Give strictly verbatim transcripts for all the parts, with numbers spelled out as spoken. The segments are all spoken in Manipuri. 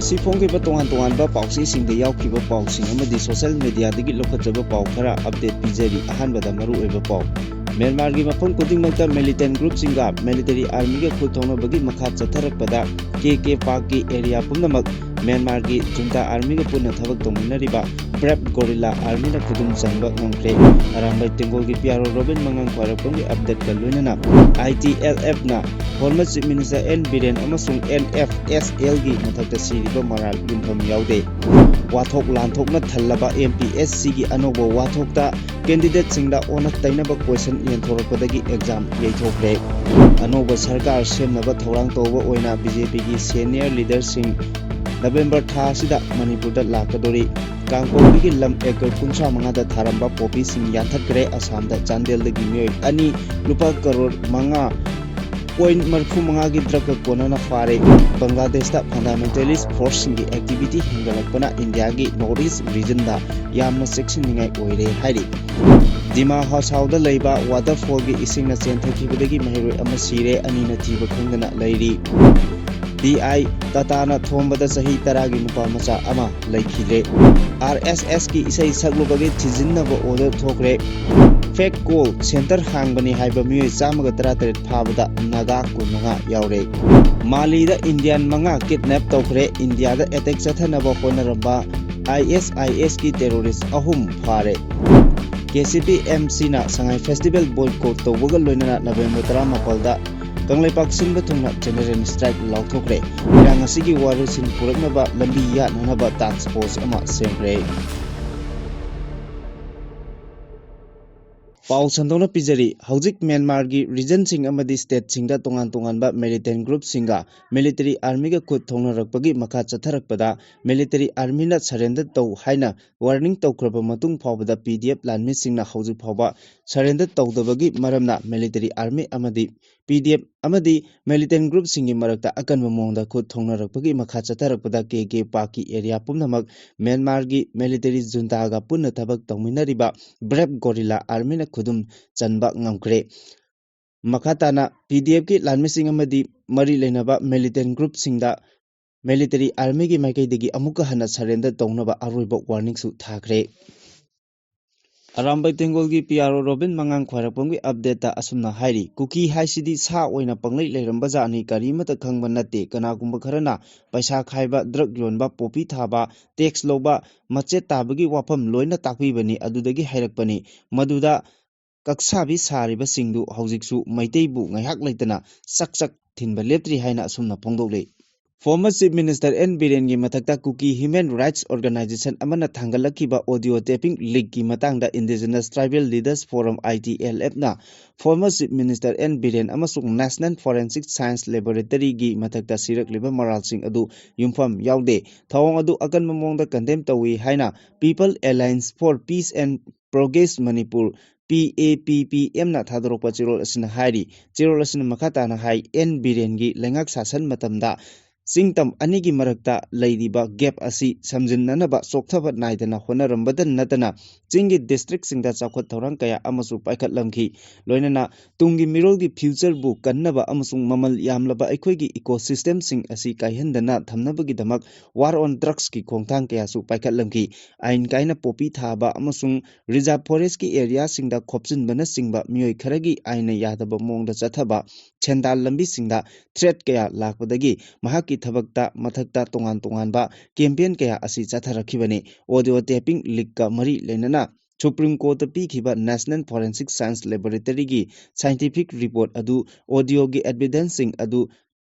ꯁꯤ ꯐꯣꯡꯈꯤꯕ ꯇꯣꯉꯥꯟ ꯇꯣꯉꯥꯟꯕ ꯄꯥꯎꯆꯦꯁꯤꯡꯗ ꯌꯥꯎꯈꯤꯕ ꯄꯥꯎꯁꯤꯡ ꯑꯃꯗꯤ social mediaꯗꯒꯤ ꯂꯧꯈꯠꯆꯕ ꯄꯥꯎ ꯈꯔ update ꯄꯤꯖꯔꯤ꯫ ꯑꯍꯥꯟꯕꯗ ꯃꯔꯨꯑꯣꯏꯕ ꯄꯥꯎ꯫ ꯃ꯭ꯌꯥꯟꯃꯥꯔꯒꯤ ꯃꯐꯝ ꯈꯨꯗꯤꯡꯃꯛꯇ militant groupꯁꯤꯡꯒ military armyꯒ ꯈꯨꯠ ꯊꯣꯛꯅꯕꯒꯤ ꯃꯈꯥ ꯆꯠꯊꯔꯛꯄꯗ ꯀꯦ ꯀꯦ ꯄꯥꯛꯀꯤ area ꯄꯨꯝꯅꯃꯛ ꯃ꯭ꯌꯥꯟꯃꯥꯔꯒꯤ junta armyꯒ ꯄꯨꯟꯅ ꯊꯕꯛ ꯇꯧꯃꯤꯟꯅꯔꯤꯕ Brave Guerrilla Armyꯅ ꯈꯨꯗꯨꯝ ꯆꯟꯕ ꯉꯝꯈ꯭ꯔꯦ꯫ ꯑꯔꯥꯝꯕꯥꯏ ꯇꯦꯡꯒꯣꯜꯒꯤ ꯄꯤ ꯑꯥꯔ ꯑꯣ ꯔꯣꯕꯤꯟ ꯃꯉꯥꯡ ꯈ꯭ꯋꯥꯏꯔꯥꯛꯄꯝꯒꯤ updateꯀ ꯂꯣꯏꯅꯅ ꯑꯥꯏ ꯇꯤ ꯑꯦꯜ ꯑꯦꯐꯅ ꯍꯣꯔꯃꯠꯆꯤꯠ ꯃꯤꯅꯤꯁꯇꯔ ꯑꯦꯟ ꯕꯤꯔꯦꯟ ꯑꯃꯁꯨꯡ ꯑꯦꯟ ꯑꯦꯐ ꯑꯦꯁ ꯑꯦꯜꯒꯤ ꯃꯊꯛꯇ ꯁꯤꯔꯤꯕ ꯃꯔꯥꯜ ꯌꯨꯝꯐꯝ ꯌꯥꯎꯗꯦ꯫ ꯋꯥꯊꯣꯛ ꯂꯥꯟꯊꯣꯛꯅ ꯊꯜꯂꯕ ꯑꯦꯝ ꯄꯤ ꯑꯦꯁ ꯁꯤꯒꯤ ꯑꯅꯧꯕ ꯋꯥꯊꯣꯛꯇ candidateꯁꯤꯡꯗ ꯑꯣꯟꯅ ꯇꯩꯅꯕ question ꯌꯦꯟꯊꯣꯔꯛꯄꯗꯒꯤ exam ꯌꯩꯊꯣꯛꯈ꯭ꯔꯦ꯫ ꯑꯅꯧꯕ ꯁꯔꯀꯥꯔ ꯁꯦꯝꯅꯕ ꯊꯧꯔꯥꯡ ꯇꯧꯕ ꯑꯣꯏꯅ ꯕꯤ ꯖꯦ ꯄꯤꯒꯤ senior leaderꯁꯤꯡ ꯅꯕꯦꯝꯕꯔ ꯊꯥ ꯑꯁꯤꯗ ꯃꯅꯤꯄꯨꯔꯗ ꯂꯥꯛꯀꯗꯧꯔꯤ꯫ ꯀꯥꯡꯄꯣꯛꯄꯤꯒꯤ ꯂꯝ acre ꯀꯨꯟꯊ꯭ꯔꯥ ꯃꯉꯥꯗ ꯊꯥꯔꯝꯕ ꯄꯣꯄꯤꯁꯤꯡ ꯌꯥꯟꯊꯠꯈ꯭ꯔꯦ꯫ ꯑꯁꯥꯝꯗ ꯆꯥꯟꯗꯦꯜꯗꯒꯤ ꯃꯤꯑꯣꯏ ꯑꯅꯤ ꯂꯨꯄꯥ ꯀꯔꯣꯔ ꯃꯉꯥ point ꯃꯔꯤꯐꯨ ꯃꯉꯥꯒꯤ drugꯀ ꯀꯣꯟꯅꯅ ꯐꯥꯔꯦ꯫ ꯕꯪꯒ꯭ꯂꯥꯗꯦꯁꯇ fundamentalist forceꯁꯤꯡꯒꯤ activity ꯍꯦꯟꯒꯠꯂꯛꯄꯅ ꯏꯟꯗꯤꯌꯥꯒꯤ North East regionꯗ ꯌꯥꯝꯅ ꯆꯦꯛꯁꯤꯟꯅꯤꯡꯉꯥꯏ ꯑꯣꯏꯔꯦ ꯍꯥꯏꯔꯤ꯫ ꯗꯤꯃꯥ ꯍꯁꯥꯎꯗ ꯂꯩꯕ waterfallꯒꯤ ꯏꯁꯤꯡꯅ ꯆꯦꯟꯊꯈꯤꯕꯗꯒꯤ ꯃꯍꯩꯔꯣꯏ ꯑꯃ ꯁꯤꯔꯦ, ꯑꯅꯤꯅ ꯊꯤꯕ ꯈꯪꯗꯅ ꯂꯩꯔꯤ꯫ ꯗꯤ ꯑꯥꯏ ꯇꯥꯇꯥꯅ ꯊꯣꯝꯕꯗ ꯆꯍꯤ ꯇꯔꯥꯒꯤ ꯅꯨꯄꯥ ꯃꯆꯥ ꯑꯃ ꯂꯩꯈꯤꯗ꯭ꯔꯦ꯫ ꯑꯥꯔ ꯑꯦꯁ ꯑꯦꯁꯀꯤ ꯏꯁꯩ ꯁꯛꯂꯨꯕꯒꯤ ꯊꯤꯖꯤꯟꯅꯕ order ꯊꯣꯛꯈ꯭ꯔꯦ꯫ Fake call center ꯍꯥꯡꯕꯅꯤ ꯍꯥꯏꯕ ꯃꯤꯑꯣꯏ ꯆꯥꯝꯃꯒ ꯇꯔꯥꯇꯔꯦꯠ ꯐꯥꯕꯗ ꯅꯥꯒꯥ ꯀꯨꯟꯃꯉꯥ ꯌꯥꯎꯔꯦ꯫ ꯃꯥꯂꯤꯗ Indian ꯃꯉꯥ kidnap ꯇꯧꯈ꯭ꯔꯦ꯫ ꯏꯟꯗꯤꯌꯥꯗ attack ꯆꯠꯊꯅꯕ ꯍꯣꯠꯅꯔꯝꯕ ꯑꯥꯏ ꯑꯦꯁ ꯑꯥꯏ ꯑꯦꯁꯀꯤ terrorist ꯑꯍꯨꯝ ꯐꯥꯔꯦ꯫ ꯀꯦ ꯁꯤ ꯄꯤ ꯑꯦꯝ ꯁꯤꯅ ꯁꯉꯥꯏ festival boycott ꯇꯧꯕꯒ ꯂꯣꯏꯅꯅ ꯅꯕꯦꯝꯕꯔ ꯇꯔꯥꯃꯥꯄꯜꯗ ꯀꯪꯂꯩꯄꯥꯛ ꯁꯤꯟꯕ ꯊꯨꯡꯅ general strike ꯂꯥꯎꯊꯣꯛꯈ꯭ꯔꯦ꯫ ꯏꯔꯥꯡ ꯑꯁꯤꯒꯤ ꯋꯥꯔꯣꯏꯁꯤꯟ ꯄꯨꯔꯛꯅꯕ ꯂꯝꯕꯤ ꯌꯥꯠꯅꯅꯕ task force ꯑꯃ ꯁꯦꯝꯈ꯭ꯔꯦ꯫ ꯄꯥꯎ ꯁꯟꯗꯣꯛꯅ ꯄꯤꯖꯔꯤ꯫ ꯍꯧꯖꯤꯛ ꯃ꯭ꯌꯥꯟꯃꯥꯔꯒꯤ regionꯁꯤꯡ ꯑꯃꯗꯤ stateꯁꯤꯡꯗ ꯇꯣꯉꯥꯟ ꯇꯣꯉꯥꯟꯕ militant groupꯁꯤꯡꯒ military armyꯒ ꯈꯨꯠ ꯊꯣꯛꯅꯔꯛꯄꯒꯤ ꯃꯈꯥ ꯆꯠꯊꯔꯛꯄꯗ military armyꯅ surrender ꯇꯧ ꯍꯥꯏꯅ warning ꯇꯧꯈ꯭ꯔꯕ ꯃꯇꯨꯡ ꯐꯥꯎꯕꯗ ꯄꯤ ꯗꯤ ꯑꯦꯐ ꯂꯥꯟꯃꯤꯁꯤꯡꯅ ꯍꯧꯖꯤꯛ ꯐꯥꯎꯕ surrender ꯇꯧꯗꯕꯒꯤ ꯃꯔꯝꯅ military army ꯑꯃꯗꯤ ꯄꯤ ꯗꯤ ꯑꯦꯐ ꯑꯃꯗꯤ militant groupꯁꯤꯡꯒꯤ ꯃꯔꯛꯇ ꯑꯀꯟꯕ ꯃꯑꯣꯡꯗ ꯈꯨꯠ ꯊꯣꯛꯅꯔꯛꯄꯒꯤ ꯃꯈꯥ ꯆꯠꯊꯔꯛꯄꯗ ꯀꯦ ꯀꯦ ꯄꯥꯛꯀꯤ area ꯄꯨꯝꯅꯃꯛ ꯃ꯭ꯌꯥꯟꯃꯥꯔꯒꯤ military juntaꯒ ꯄꯨꯟꯅ ꯊꯕꯛ ꯇꯧꯃꯤꯟꯅꯔꯤꯕ Brave Guerrilla Armyꯅ ꯈꯨꯗꯨꯝ ꯆꯟꯕ ꯉꯝꯈ꯭ꯔꯦ꯫ ꯃꯈꯥ ꯇꯥꯅ ꯄꯤ ꯗꯤ ꯑꯦꯐꯀꯤ ꯂꯥꯟꯃꯤꯁꯤꯡ ꯑꯃꯗꯤ ꯃꯔꯤ ꯂꯩꯅꯕ militant groupꯁꯤꯡꯗ ꯃꯤꯂꯤꯇꯔꯤ ꯑꯥꯔꯃꯤꯒꯤ ꯃꯥꯏꯀꯩꯗꯒꯤ ꯑꯃꯨꯛꯀ ꯍꯟꯅ ꯁꯔꯦꯟꯗꯔ ꯇꯧꯅꯕ ꯑꯔꯣꯏꯕ ꯋꯥꯔꯅꯤꯡꯁꯨ ꯊꯥꯈ꯭ꯔꯦ꯫ ꯑꯔꯥꯝꯕꯥꯏ ꯇꯦꯡꯒꯣꯜꯒꯤ ꯄꯤ ꯑꯥꯔ ꯑꯣ ꯔꯣꯕꯤꯟ ꯃꯉꯥꯡ ꯈ꯭ꯋꯥꯏꯔꯥꯛꯄꯝꯒꯤ ꯑꯞꯗꯦꯠꯇ ꯑꯁꯨꯝꯅ ꯍꯥꯏꯔꯤ, ꯀꯨꯀꯤ ꯍꯥꯏꯁꯤꯗꯤ ꯁꯥ ꯑꯣꯏꯅ ꯄꯪꯂꯩ ꯂꯩꯔꯝꯕ ꯖꯥꯠꯅꯤ, ꯀꯔꯤꯃꯠꯇ ꯈꯪꯕ ꯅꯠꯇꯦ꯫ ꯀꯅꯥꯒꯨꯝꯕ ꯈꯔꯅ ꯄꯩꯁꯥ ꯈꯥꯏꯕ, ꯗ꯭ꯔꯒ ꯌꯣꯟꯕ, ꯄꯣꯄꯤ ꯊꯥꯕ, ꯇꯦꯛꯁ ꯂꯧꯕ, ꯃꯆꯦꯠ ꯇꯥꯕꯒꯤ ꯋꯥꯐꯝ ꯂꯣꯏꯅ ꯇꯥꯛꯄꯤꯕꯅꯤ, ꯑꯗꯨꯗꯒꯤ ꯍꯥꯏꯔꯛꯄꯅꯤ꯫ ꯃꯗꯨꯗ ꯀꯛꯁꯥꯕꯤ ꯁꯥꯔꯤꯕꯁꯤꯡꯗꯨ ꯍꯧꯖꯤꯛꯁꯨ ꯃꯩꯇꯩꯕꯨ ꯉꯥꯏꯍꯥꯛ ꯂꯩꯇꯅ ꯆꯛ ꯆꯛ ꯊꯤꯟꯕ ꯂꯦꯞꯇ꯭ꯔꯤ ꯍꯥꯏꯅ ꯑꯁꯨꯝꯅ ꯐꯣꯡꯗꯣꯛꯂꯤ꯫ Former Chief Minister ꯑꯦꯟ ꯕꯤꯔꯦꯟꯒꯤ ꯃꯊꯛꯇ ꯀꯨꯀꯤ Human Rights Organization ꯑꯃꯅ ꯊꯥꯡꯒꯠꯂꯛꯈꯤꯕ audio taping leakꯀꯤ ꯃꯇꯥꯡꯗ Indigenous Tribal Leaders Forum, I T L F ꯅ former Chief Minister N Biren ꯑꯃꯁꯨꯡ National Forensic Science Laboratoryꯒꯤ ꯃꯊꯛꯇ ꯁꯤꯔꯛꯂꯤꯕ ꯃꯔꯥꯜꯁꯤꯡ ꯑꯗꯨ ꯌꯨꯝꯐꯝ ꯌꯥꯎꯗꯦ, ꯊꯧꯑꯣꯡ ꯑꯗꯨ ꯑꯀꯟꯕ ꯃꯑꯣꯡꯗ condemn ꯇꯧꯏ ꯍꯥꯏꯅ People Alliance for Peace and Progress Manipur, P A P P M ꯅ ꯊꯥꯗꯣꯔꯛꯄ ꯆꯦꯔꯣꯜ ꯑꯁꯤꯅ ꯍꯥꯏꯔꯤ꯫ ꯆꯦꯔꯣꯜ ꯑꯁꯤꯅ ꯃꯈꯥ ꯇꯥꯅ ꯍꯥꯏ, ꯑꯦꯟ ꯕꯤꯔꯦꯟꯒꯤ ꯂꯩꯉꯥꯛ ꯁꯥꯁꯟ ꯃꯇꯝꯗ ꯆꯤꯡꯇꯝ ꯑꯅꯤꯒꯤ ꯃꯔꯛꯇ ꯂꯩꯔꯤꯕ gap ꯑꯁꯤ ꯁꯝꯖꯤꯟꯅꯅꯕ ꯆꯣꯛꯊꯕ ꯅꯥꯏꯗꯅ ꯍꯣꯠꯅꯔꯝꯕꯗ ꯅꯠꯇꯅ ꯆꯤꯡꯒꯤ districtꯁꯤꯡꯗ ꯆꯥꯎꯈꯠ ꯊꯧꯔꯥꯡ ꯀꯌꯥ ꯑꯃꯁꯨ ꯄꯥꯏꯈꯠꯂꯝꯈꯤ꯫ ꯂꯣꯏꯅꯅ ꯇꯨꯡꯒꯤ ꯃꯤꯔꯣꯜꯒꯤ futureꯕꯨ ꯀꯟꯅꯕ ꯑꯃꯁꯨꯡ ꯃꯃꯜ ꯌꯥꯝꯂꯕ ꯑꯩꯈꯣꯏꯒꯤ ecosystemꯁꯤꯡ ꯑꯁꯤ ꯀꯥꯏꯍꯟꯗꯅ ꯊꯝꯅꯕꯒꯤꯗꯃꯛ war on drugsꯀꯤ ꯈꯣꯡꯊꯥꯡ ꯀꯌꯥꯁꯨ ꯄꯥꯏꯈꯠꯂꯝꯈꯤ꯫ ꯑꯥꯏꯟ ꯀꯥꯏꯅ ꯄꯣꯄꯤ ꯊꯥꯕ ꯑꯃꯁꯨꯡ reserve forestꯀꯤ areaꯁꯤꯡꯗ ꯈꯣꯞꯆꯤꯟꯕꯅꯆꯤꯡꯕ ꯃꯤꯑꯣꯏ ꯈꯔꯒꯤ ꯑꯥꯏꯟꯅ ꯌꯥꯗꯕ ꯃꯑꯣꯡꯗ ꯆꯠꯊꯕ, ꯁꯦꯟꯗꯥꯟ ꯂꯝꯕꯤꯁꯤꯡꯗ threat ꯀꯌꯥ ꯂꯥꯛꯄꯗꯒꯤ ꯃꯍꯥꯛꯀꯤ ꯊꯕꯛꯇ ꯃꯊꯛꯇ ꯇꯣꯉꯥꯟ ꯇꯣꯉꯥꯟꯕ campaign ꯀꯌꯥ ꯑꯁꯤ ꯆꯠꯊꯔꯛꯈꯤꯕꯅꯤ꯫ Audio taping leakꯀ ꯃꯔꯤ ꯂꯩꯅꯅ Supreme Courtꯇ ꯄꯤꯈꯤꯕ National Forensic Science Laboratoryꯒꯤ scientific report ꯑꯗꯨ audioꯒꯤ evidenceꯁꯤꯡ ꯑꯗꯨ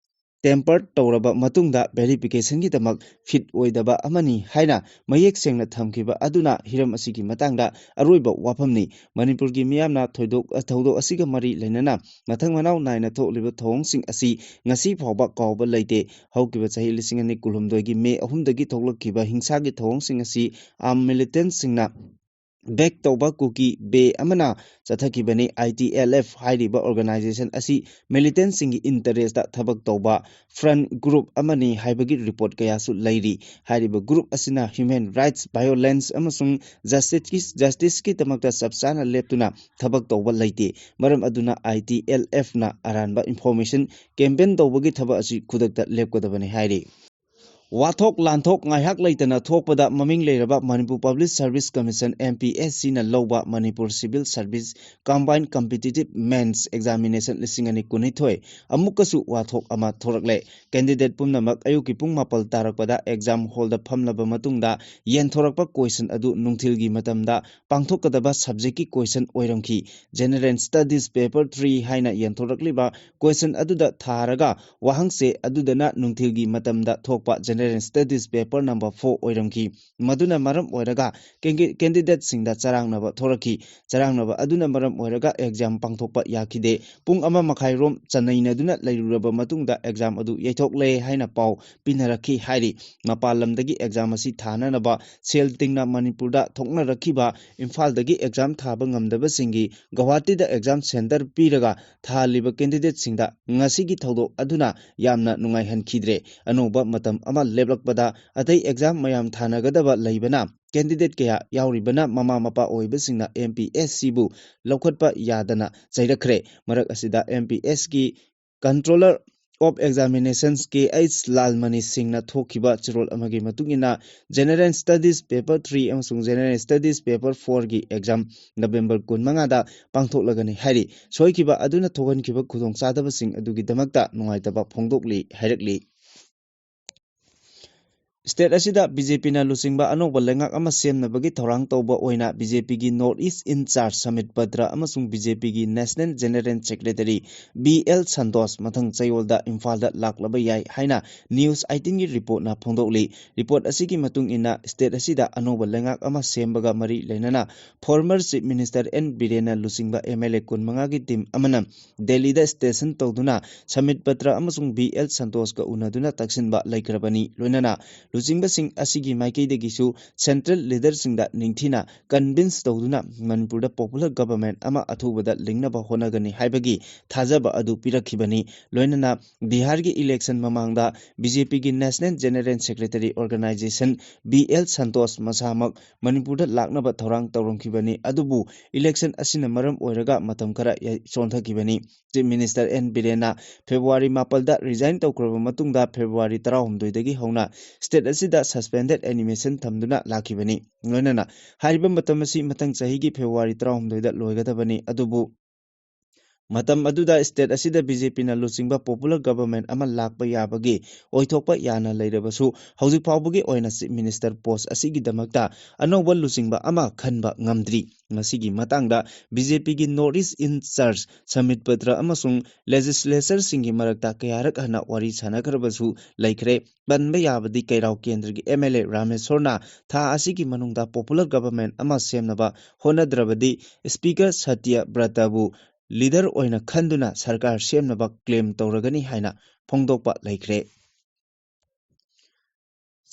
temper ꯇꯧꯔꯕ ꯃꯇꯨꯡꯗ verificationꯒꯤꯗꯃꯛ fit ꯑꯣꯏꯗꯕ ꯑꯃꯅꯤ ꯍꯥꯏꯅ ꯃꯌꯦꯛ ꯁꯦꯡꯅ ꯊꯝꯈꯤꯕ ꯑꯗꯨꯅ ꯍꯤꯔꯝ ꯑꯁꯤꯒꯤ ꯃꯇꯥꯡꯗ ꯑꯔꯣꯏꯕ ꯋꯥꯐꯝꯅꯤ꯫ ꯃꯅꯤꯄꯨꯔꯒꯤ ꯃꯤꯌꯥꯝꯅ ꯊꯣꯏꯗꯣꯛ, ꯊꯧꯗꯣꯛ ꯑꯁꯤꯒ ꯃꯔꯤ ꯂꯩꯅꯅ ꯃꯊꯪ ꯃꯅꯥꯎ ꯅꯥꯏꯅ ꯊꯣꯛꯂꯤꯕ ꯊꯧꯑꯣꯡꯁꯤꯡ ꯑꯁꯤ ꯉꯁꯤ ꯐꯥꯎꯕ ꯀꯥꯎꯕ ꯂꯩꯇꯦ꯫ ꯍꯧꯈꯤꯕ ꯆꯍꯤ ꯂꯤꯁꯤꯡ ꯑꯅꯤ ꯀꯨꯟꯍꯨꯝꯗꯣꯏꯒꯤ ꯃꯦ ꯑꯍꯨꯝꯗꯒꯤ ꯊꯣꯛꯂꯛꯈꯤꯕ ꯍꯤꯡꯁꯥꯒꯤ ꯊꯧꯑꯣꯡꯁꯤꯡ ꯑꯁꯤ armed militantꯁꯤꯡꯅ back ꯇꯧꯕ ꯀꯨꯀꯤ ꯕꯦ ꯑꯃꯅ ꯆꯠꯊꯈꯤꯕꯅꯤ꯫ I T L F ꯍꯥꯏꯔꯤꯕ organization ꯑꯁꯤ militantꯁꯤꯡꯒꯤ interestꯇ ꯊꯕꯛ ꯇꯧꯕ front group ꯑꯃꯅꯤ ꯍꯥꯏꯕꯒꯤ report ꯀꯌꯥꯁꯨ ꯂꯩꯔꯤ꯫ ꯍꯥꯏꯔꯤꯕ group ꯑꯁꯤꯅ human rights violence ꯑꯃꯁꯨꯡ justiceꯀꯤ, justiceꯀꯤꯗꯃꯛꯇ ꯆꯞ ꯆꯥꯅ ꯂꯦꯞꯇꯨꯅ ꯊꯕꯛ ꯇꯧꯕ ꯂꯩꯇꯦ꯫ ꯃꯔꯝ ꯑꯗꯨꯅ I T L Fꯅ ꯑꯔꯥꯟꯕ information campaign ꯇꯧꯕꯒꯤ ꯊꯕꯛ ꯑꯁꯤ ꯈꯨꯗꯛꯇ ꯂꯦꯞꯀꯗꯕꯅꯤ ꯍꯥꯏꯔꯤ꯫ ꯋꯥꯊꯣꯛ ꯂꯥꯟꯊꯣꯛ ꯉꯥꯏꯍꯥꯛ ꯂꯩꯇꯅ ꯊꯣꯛꯄꯗ ꯃꯃꯤꯡ ꯂꯩꯔꯕ Manipur public service commission, M P S C ꯅ ꯂꯧꯕ Manipur civil service combined competitive mains examination ꯂꯤꯁꯤꯡ ꯑꯅꯤ ꯀꯨꯟꯅꯤꯊꯣꯏ ꯑꯃꯨꯛꯀꯁꯨ ꯋꯥꯊꯣꯛ ꯑꯃ ꯊꯣꯔꯛꯂꯦ꯫ ꯀꯦꯟꯗꯤꯗꯦꯠ ꯄꯨꯝꯅꯃꯛ ꯑꯌꯨꯛꯀꯤ ꯄꯨꯡ ꯃꯥꯄꯜ ꯇꯥꯔꯛꯄꯗ ꯑꯦꯛꯖꯥꯝ ꯍꯣꯜꯗ ꯐꯝꯂꯕ ꯃꯇꯨꯡꯗ ꯌꯦꯟꯊꯣꯔꯛꯄ ꯀꯣꯏꯁꯟ ꯑꯗꯨ ꯅꯨꯡꯊꯤꯜꯒꯤ ꯃꯇꯝꯗ ꯄꯥꯡꯊꯣꯛꯀꯗꯕ ꯁꯕꯖꯦꯛꯀꯤ ꯀꯣꯏꯁꯟ ꯑꯣꯏꯔꯝꯈꯤ꯫ ꯖꯦꯅꯔꯦꯜ ꯁ꯭ꯇꯗꯤꯁ ꯄꯦꯄꯔ ꯊ꯭ꯔꯤ ꯍꯥꯏꯅ ꯌꯦꯟꯊꯣꯔꯛꯂꯤꯕ ꯀꯣꯏꯁꯟ ꯑꯗꯨꯗ ꯊꯥꯔꯒ ꯋꯥꯍꯪꯁꯦ ꯑꯗꯨꯗꯅ ꯅꯨꯡꯊꯤꯜꯒꯤ ꯃꯇꯝꯗ ꯊꯣꯛꯄ general studies paper number four ꯑꯣꯏꯔꯝꯈꯤ꯫ ꯃꯗꯨꯅ ꯃꯔꯝ ꯑꯣꯏꯔꯒ ꯀꯦꯟꯗꯤ-, ꯀꯦꯟꯗꯤꯗꯦꯠꯁꯤꯡꯗ ꯆꯔꯥꯡꯅꯕ ꯊꯣꯔꯛꯈꯤ꯫ ꯆꯔꯥꯡꯅꯕ ꯑꯗꯨꯅ ꯃꯔꯝ ꯑꯣꯏꯔꯒ ꯑꯦꯛꯖꯥꯝ ꯄꯥꯡꯊꯣꯛꯄ ꯌꯥꯈꯤꯗꯦ꯫ ꯄꯨꯡ ꯑꯃ ꯃꯈꯥꯏꯔꯣꯝ ꯆꯅꯩꯅꯗꯨꯅ ꯂꯩꯔꯨꯔꯕ ꯃꯇꯨꯡꯗ ꯑꯦꯛꯖꯥꯝ ꯑꯗꯨ ꯌꯩꯊꯣꯛꯂꯦ ꯍꯥꯏꯅ ꯄꯥꯎ ꯄꯤꯅꯔꯛꯈꯤ ꯍꯥꯏꯔꯤ꯫ ꯃꯄꯥꯟ ꯂꯝꯗꯒꯤ ꯑꯦꯛꯖꯥꯝ ꯑꯁꯤ ꯊꯥꯅꯅꯕ ꯁꯦꯜ ꯇꯤꯡꯅ ꯃꯅꯤꯄꯨꯔꯗ ꯊꯣꯛꯅꯔꯛꯈꯤꯕ ꯏꯝꯐꯥꯜꯗꯒꯤ ꯑꯦꯛꯖꯥꯝ ꯊꯥꯕ ꯉꯝꯗꯕꯁꯤꯡꯒꯤ ꯒꯧꯍꯥꯇꯤꯗ ꯑꯦꯛꯖꯥꯝ ꯁꯦꯟꯇꯔ ꯄꯤꯔꯒ ꯊꯥꯍꯜꯂꯤꯕ ꯀꯦꯟꯗꯤꯗꯦꯠꯁꯤꯡꯗ ꯉꯁꯤꯒꯤ ꯊꯧꯗꯣꯛ ꯑꯗꯨꯅ ꯌꯥꯝꯅ ꯅꯨꯡꯉꯥꯏꯍꯟꯈꯤꯗ꯭ꯔꯦ꯫ ꯑꯅꯧꯕ ꯃꯇꯝ ꯑꯃ ꯂꯦꯞꯂꯛꯄꯗ ꯑꯇꯩ ꯑꯦꯛꯖꯥꯝ ꯃꯌꯥꯝ ꯊꯥꯅꯒꯗꯕ ꯂꯩꯕꯅ ꯀꯦꯟꯗꯤꯗꯦꯠ ꯀꯌꯥ ꯌꯥꯎꯔꯤꯕꯅ ꯃꯃꯥ ꯃꯄꯥ ꯑꯣꯏꯕꯁꯤꯡꯅ M P S C ꯕꯨ ꯂꯧꯈꯠꯄ ꯌꯥꯗꯅ ꯆꯩꯔꯛꯈ꯭ꯔꯦ꯫ ꯃꯔꯛ ꯑꯁꯤꯗ M P S ꯀꯤ Controller of Examinations K H Lalmani ꯁꯤꯡꯅ ꯊꯣꯛꯈꯤꯕ ꯆꯦꯔꯣꯜ ꯑꯃꯒꯤ ꯃꯇꯨꯡ ꯏꯟꯅ, ꯖꯦꯅꯔꯦꯜ ꯁ꯭ꯇꯗꯤꯁ ꯄꯦꯄꯔ ꯊ꯭ꯔꯤ ꯑꯃꯁꯨꯡ ꯖꯦꯅꯔꯦꯜ ꯁ꯭ꯇꯗꯤꯁ ꯄꯦꯄꯔ ꯐꯣꯔꯒꯤ ꯑꯦꯛꯖꯥꯝ ꯅꯕꯦꯝꯕꯔ ꯀꯨꯟꯃꯉꯥꯗ ꯄꯥꯡꯊꯣꯛꯂꯒꯅꯤ ꯍꯥꯏꯔꯤ꯫ ꯁꯣꯏꯈꯤꯕ ꯑꯗꯨꯅ ꯊꯣꯛꯍꯟꯈꯤꯕ ꯈꯨꯗꯣꯡꯆꯥꯗꯕꯁꯤꯡ ꯑꯗꯨꯒꯤꯗꯃꯛꯇ ꯅꯨꯡꯉꯥꯏꯇꯕ ꯐꯣꯡꯗꯣꯛꯂꯤ ꯍꯥꯏꯔꯛꯂꯤ꯫ ꯁ꯭ꯇꯦꯠ ꯑꯁꯤꯗ B J P ꯅ ꯂꯨꯆꯤꯡꯕ ꯑꯅꯧꯕ ꯂꯩꯉꯥꯛ ꯑꯃ ꯁꯦꯝꯅꯕꯒꯤ ꯊꯧꯔꯥꯡ ꯇꯧꯕ ꯑꯣꯏꯅ B J P ꯒꯤ North East in charge Sambit Patra ꯑꯃꯁꯨꯡ B J P ꯒꯤ National General Secretary B L Santosh ꯃꯊꯪ ꯆꯌꯣꯜꯗ ꯏꯝꯐꯥꯜꯗ ꯂꯥꯛꯂꯕ ꯌꯥꯏ ꯍꯥꯏꯅ News eighteenꯒꯤ ꯔꯤꯄꯣꯔꯠꯅ ꯐꯣꯡꯗꯣꯛꯂꯤ꯫ ꯔꯤꯄꯣꯔꯠ ꯑꯁꯤꯒꯤ ꯃꯇꯨꯡ ꯏꯟꯅ, ꯁ꯭ꯇꯦꯠ ꯑꯁꯤꯗ ꯑꯅꯧꯕ ꯂꯩꯉꯥꯛ ꯑꯃ ꯁꯦꯝꯕꯒ ꯃꯔꯤ ꯂꯩꯅꯅ former Chief Minister N ꯕꯤꯔꯦꯟꯅ ꯂꯨꯆꯤꯡꯕ M L A ꯀꯨꯟꯃꯉꯥꯒꯤ ꯇꯤꯝ ꯑꯃꯅ ꯗꯦꯜꯂꯤꯗ ꯁ꯭ꯇꯦꯁꯟ ꯇꯧꯗꯨꯅ ꯁꯃꯤꯠ ꯄꯇ꯭ꯔ ꯑꯃꯁꯨꯡ B L ꯁꯟꯇꯣꯁꯀ ꯎꯅꯗꯨꯅ ꯇꯛꯁꯤꯟꯕ ꯂꯩꯈ꯭ꯔꯕꯅꯤ꯫ ꯂꯣꯏꯅꯅ ꯂꯨꯆꯤꯡꯕꯁꯤꯡ ꯑꯁꯤꯒꯤ ꯃꯥꯏꯀꯩꯗꯒꯤꯁꯨ central leaderꯁꯤꯡꯗ ꯅꯤꯡꯊꯤꯅ convince ꯇꯧꯗꯨꯅ ꯃꯅꯤꯄꯨꯔꯗ popular government ꯑꯃ ꯑꯊꯨꯕꯗ ꯂꯤꯡꯅꯕ ꯍꯣꯠꯅꯒꯅꯤ ꯍꯥꯏꯕꯒꯤ ꯊꯥꯖꯕ ꯑꯗꯨ ꯄꯤꯔꯛꯈꯤꯕꯅꯤ꯫ ꯂꯣꯏꯅꯅ ꯕꯤꯍꯥꯔꯒꯤ election ꯃꯃꯥꯡꯗ BJPꯒꯤ National General Secretary Organization B L Santosh ꯃꯁꯥꯃꯛ ꯃꯅꯤꯄꯨꯔꯗ ꯂꯥꯛꯅꯕ ꯊꯧꯔꯥꯡ ꯇꯧꯔꯝꯈꯤꯕꯅꯤ꯫ ꯑꯗꯨꯕꯨ election ꯑꯁꯤꯅ ꯃꯔꯝ ꯑꯣꯏꯔꯒ ꯃꯇꯝ ꯈꯔ ꯌꯩ-, ꯆꯣꯟꯊꯈꯤꯕꯅꯤ꯫ Chief Minister N ꯕꯤꯔꯦꯟꯅ February ꯃꯥꯄꯜꯗ resign ꯇꯧꯈ꯭ꯔꯕ ꯃꯇꯨꯡꯗ February ꯇꯔꯥꯍꯨꯝꯗꯣꯏꯗꯒꯤ ꯍꯧꯅ state ꯑꯁꯤꯗ suspended animation ꯊꯝꯗꯨꯅ ꯂꯥꯛꯈꯤꯕꯅꯤ꯫ ꯂꯣꯏꯅꯅ ꯍꯥꯏꯔꯤꯕ ꯃꯇꯝ ꯑꯁꯤ ꯃꯊꯪ ꯆꯍꯤꯒꯤ February ꯇꯔꯥꯍꯨꯝꯗꯣꯏꯗ ꯂꯣꯏꯒꯗꯕꯅꯤ꯫ ꯑꯗꯨꯕꯨ ꯃꯇꯝ ꯑꯗꯨꯗ state ꯑꯁꯤꯗ BJPꯅ ꯂꯨꯆꯤꯡꯕ popular government ꯑꯃ ꯂꯥꯛꯄ ꯌꯥꯕꯒꯤ ꯑꯣꯏꯊꯣꯛꯄ ꯌꯥꯅ ꯂꯩꯔꯕꯁꯨ, ꯍꯧꯖꯤꯛ ꯐꯥꯎꯕꯒꯤ ꯑꯣꯏꯅ Chief Minister post ꯑꯁꯤꯒꯤꯗꯃꯛꯇ ꯑꯅꯧꯕ ꯂꯨꯆꯤꯡꯕ ꯑꯃ ꯈꯟꯕ ꯉꯝꯗ꯭ꯔꯤ꯫ ꯃꯁꯤꯒꯤ ꯃꯇꯥꯡꯗ BJPꯒꯤ North East in Charge Sambit Patra ꯑꯃꯁꯨꯡ legislatorꯁꯤꯡꯒꯤ ꯃꯔꯛꯇ ꯀꯌꯥꯔꯛ ꯍꯟꯅ ꯋꯥꯔꯤ ꯁꯥꯟꯅꯈ꯭ꯔꯕꯁꯨ ꯂꯩꯈ꯭ꯔꯦ꯫ ꯄꯟꯕ ꯌꯥꯕꯗꯤ ꯀꯩꯔꯥꯎ ꯀꯦꯟꯗ꯭ꯔꯒꯤ MLA ꯔꯥꯃꯦꯁꯣꯔꯅ ꯊꯥ ꯑꯁꯤꯒꯤ ꯃꯅꯨꯡꯗ popular government ꯑꯃ ꯁꯦꯝꯅꯕ ꯍꯣꯠꯅꯗ꯭ꯔꯕꯗꯤ Speaker ꯁꯇ꯭ꯌ ꯕ꯭ꯔꯇꯕꯨ leader ꯑꯣꯏꯅ ꯈꯟꯗꯨꯅ ꯁꯔꯀꯥꯔ ꯁꯦꯝꯅꯕ claim ꯇꯧꯔꯒꯅꯤ ꯍꯥꯏꯅ ꯐꯣꯡꯗꯣꯛꯄ ꯂꯩꯈ꯭ꯔꯦ꯫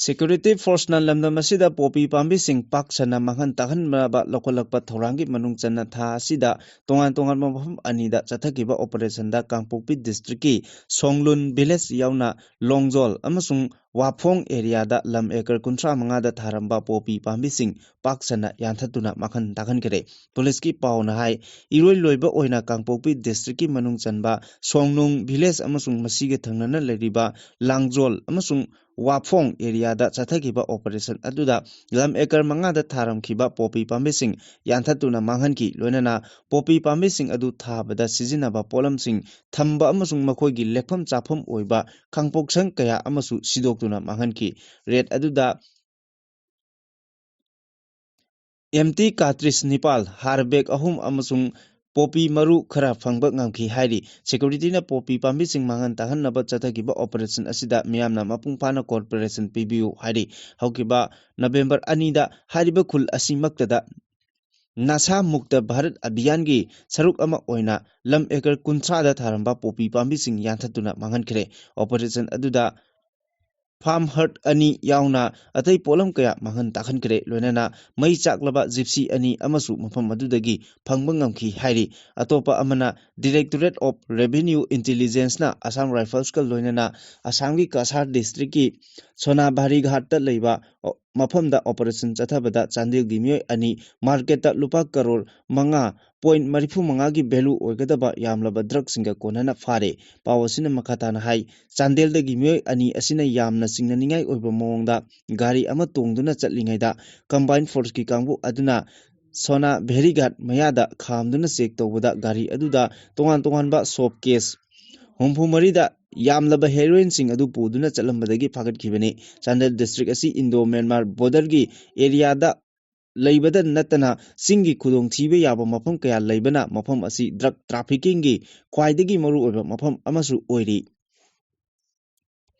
Security forceꯅ ꯂꯝꯗꯝ ꯑꯁꯤꯗ ꯄꯣꯄꯤ ꯄꯥꯝꯕꯤꯁꯤꯡ ꯄꯥꯛ ꯁꯟꯅ ꯃꯥꯡꯍꯟ ꯇꯥꯛꯍꯟꯅꯕ ꯂꯧꯈꯠꯂꯛꯄ ꯊꯧꯔꯥꯡꯒꯤ ꯃꯅꯨꯡ ꯆꯟꯅ ꯊꯥ ꯑꯁꯤꯗ ꯇꯣꯉꯥꯟ ꯇꯣꯉꯥꯟꯕ ꯃꯐꯝ ꯑꯅꯤꯗ ꯆꯠꯊꯈꯤꯕ operationꯗ ꯀꯥꯡꯄꯣꯛꯄꯤ districtꯀꯤ ꯁꯣꯡꯂꯨꯟ village ꯌꯥꯎꯅ ꯂꯣꯡꯖꯣꯜ ꯑꯃꯁꯨꯡ ꯋꯥꯐꯣꯡ areaꯗ ꯂꯝ acre ꯀꯨꯟꯊ꯭ꯔꯥ ꯃꯉꯥꯗ ꯊꯥꯔꯝꯕ ꯄꯣꯄꯤ ꯄꯥꯝꯕꯤꯁꯤꯡ ꯄꯥꯛ ꯁꯟꯅ ꯌꯥꯟꯊꯠꯇꯨꯅ ꯃꯥꯡꯍꯟ ꯇꯥꯛꯍꯟꯈ꯭ꯔꯦ꯫ Policeꯀꯤ ꯄꯥꯎꯅ ꯍꯥꯏ, ꯏꯔꯣꯏ ꯂꯣꯏꯕ ꯑꯣꯏꯅ ꯀꯥꯡꯄꯣꯛꯄꯤ districtꯀꯤ ꯃꯅꯨꯡ ꯆꯟꯕ ꯁꯣꯡꯅꯨꯡ village ꯑꯃꯁꯨꯡ ꯃꯁꯤꯒ ꯊꯪꯅꯅ ꯂꯩꯔꯤꯕ ꯂꯥꯡꯖꯣꯜ ꯑꯃꯁꯨꯡ ꯋꯥꯐꯣꯡ areaꯗ ꯆꯠꯊꯈꯤꯕ operation ꯑꯗꯨꯗ ꯂꯝ acre ꯃꯉꯥꯗ ꯊꯥꯔꯝꯈꯤꯕ ꯄꯣꯄꯤ ꯄꯥꯝꯕꯤꯁꯤꯡ ꯌꯥꯟꯊꯠꯇꯨꯅ ꯃꯥꯡꯍꯟꯈꯤ꯫ ꯂꯣꯏꯅꯅ ꯄꯣꯄꯤ ꯄꯥꯝꯕꯤꯁꯤꯡ ꯑꯗꯨ ꯊꯥꯕꯗ ꯁꯤꯖꯤꯟꯅꯕ ꯄꯣꯠꯂꯝꯁꯤꯡ ꯊꯝꯕ ꯑꯃꯁꯨꯡ ꯃꯈꯣꯏꯒꯤ ꯂꯦꯛꯐꯝ ꯆꯥꯐꯝ ꯑꯣꯏꯕ ꯈꯥꯡꯄꯣꯛꯁꯪ ꯀꯌꯥ ꯑꯃꯁꯨ ꯁꯤꯗꯣꯛꯇꯨꯅ ꯃꯥꯡꯍꯟꯈꯤ꯫ Raid ꯑꯗꯨꯗ empty cartridge ꯅꯤꯄꯥꯜ, ꯍꯥꯔ bag ꯑꯍꯨꯝ ꯑꯃꯁꯨꯡ ꯄꯣꯄꯤ ꯃꯔꯨ ꯈꯔ ꯐꯪꯕ ꯉꯝꯈꯤ ꯍꯥꯏꯔꯤ꯫ Securityꯅ ꯄꯣꯄꯤ ꯄꯥꯝꯕꯤꯁꯤꯡ ꯃꯥꯡꯍꯟ ꯇꯥꯛꯍꯟꯅꯕ ꯆꯠꯊꯈꯤꯕ operation ꯑꯁꯤꯗ ꯃꯤꯌꯥꯝꯅ ꯃꯄꯨꯡ ꯐꯥꯅ cooperation ꯄꯤꯕꯤꯌꯨ ꯍꯥꯏꯔꯤ꯫ ꯍꯧꯈꯤꯕ November ꯑꯅꯤꯗ ꯍꯥꯏꯔꯤꯕ ꯈꯨꯜ ꯑꯁꯤꯃꯛꯇꯗ ꯅꯁꯥ ꯃꯨꯛꯇ ꯚꯥꯔꯠ ꯑꯚꯤꯌꯥꯟꯒꯤ ꯁꯔꯨꯛ ꯑꯃ ꯑꯣꯏꯅ ꯂꯝ acre ꯀꯨꯟꯊ꯭ꯔꯥꯗ ꯊꯥꯔꯝꯕ ꯄꯣꯄꯤ ꯄꯥꯝꯕꯤꯁꯤꯡ ꯌꯥꯟꯊꯠꯇꯨꯅ ꯃꯥꯡꯍꯟꯈ꯭ꯔꯦ꯫ Operation ꯑꯗꯨꯗ farm herd ꯑꯅꯤ ꯌꯥꯎꯅ ꯑꯇꯩ ꯄꯣꯠꯂꯝ ꯀꯌꯥ ꯃꯥꯡꯍꯟ ꯇꯥꯛꯍꯟꯈ꯭ꯔꯦ꯫ ꯂꯣꯏꯅꯅ ꯃꯩ ꯆꯥꯛꯂꯕ gypsy ꯑꯅꯤ ꯑꯃꯁꯨ ꯃꯐꯝ ꯑꯗꯨꯗꯒꯤ ꯐꯪꯕ ꯉꯝꯈꯤ ꯍꯥꯏꯔꯤ꯫ ꯑꯇꯣꯞꯄ ꯑꯃꯅ Directorate of Revenue Intelligenceꯅ Assam Riflesꯀ ꯂꯣꯏꯅꯅ ꯑꯁꯥꯝꯒꯤ ꯀꯁꯥꯔ districtꯀꯤ ꯁꯣꯅꯥꯕꯥꯔꯤꯘꯥꯠꯇ ꯂꯩꯕ ꯃꯐꯝꯗ operation ꯆꯠꯊꯕꯗ ꯆꯥꯟꯗꯦꯜꯒꯤ ꯃꯤꯑꯣꯏ ꯑꯅꯤ marketꯇ ꯂꯨꯄꯥ ꯀꯔꯣꯔ ꯃꯉꯥ point ꯃꯔꯤꯐꯨ ꯃꯉꯥꯒꯤ value ꯑꯣꯏꯒꯗꯕ ꯌꯥꯝꯂꯕ drugꯁꯤꯡꯒ ꯀꯣꯟꯅꯅ ꯐꯥꯔꯦ꯫ ꯄꯥꯎ ꯑꯁꯤꯅ ꯃꯈꯥ ꯇꯥꯅ ꯍꯥꯏ, ꯆꯥꯟꯗꯦꯜꯗꯒꯤ ꯃꯤꯑꯣꯏ ꯑꯅꯤ ꯑꯁꯤꯅ ꯌꯥꯝꯅ ꯆꯤꯡꯅꯅꯤꯡꯉꯥꯏ ꯑꯣꯏꯕ ꯃꯑꯣꯡꯗ ꯒꯥꯔꯤ ꯑꯃ ꯇꯣꯡꯗꯨꯅ ꯆꯠꯂꯤꯉꯩꯗ combined forceꯀꯤ ꯀꯥꯡꯕꯨ ꯑꯗꯨꯅ ꯁꯣꯅꯥ ꯚꯦꯔꯤꯘꯥꯠ ꯃꯌꯥꯗ ꯈꯥꯝꯗꯨꯅ check ꯇꯧꯕꯗ ꯒꯥꯔꯤ ꯑꯗꯨꯗ ꯇꯣꯉꯥꯟ ꯇꯣꯉꯥꯟꯕ soap case ꯍꯨꯝꯐꯨ ꯃꯔꯤꯗ ꯌꯥꯝꯂꯕ heroineꯁꯤꯡ ꯑꯗꯨ ꯄꯨꯗꯨꯅ ꯆꯠꯂꯝꯕꯗꯒꯤ ꯐꯥꯒꯠꯈꯤꯕꯅꯤ꯫ ꯆꯥꯟꯗꯦꯜ district ꯑꯁꯤ Indo Myanmar borderꯒꯤ areaꯗ ꯂꯩꯕꯗ ꯅꯠꯇꯅ ꯆꯤꯡꯒꯤ ꯈꯨꯗꯣꯡꯊꯤꯕ ꯌꯥꯕ ꯃꯐꯝ ꯀꯌꯥ ꯂꯩꯕꯅ ꯃꯐꯝ ꯑꯁꯤ drug traffickingꯒꯤ ꯈ꯭ꯋꯥꯏꯗꯒꯤ ꯃꯔꯨꯑꯣꯏꯕ ꯃꯐꯝ ꯑꯃꯁꯨ ꯑꯣꯏꯔꯤ꯫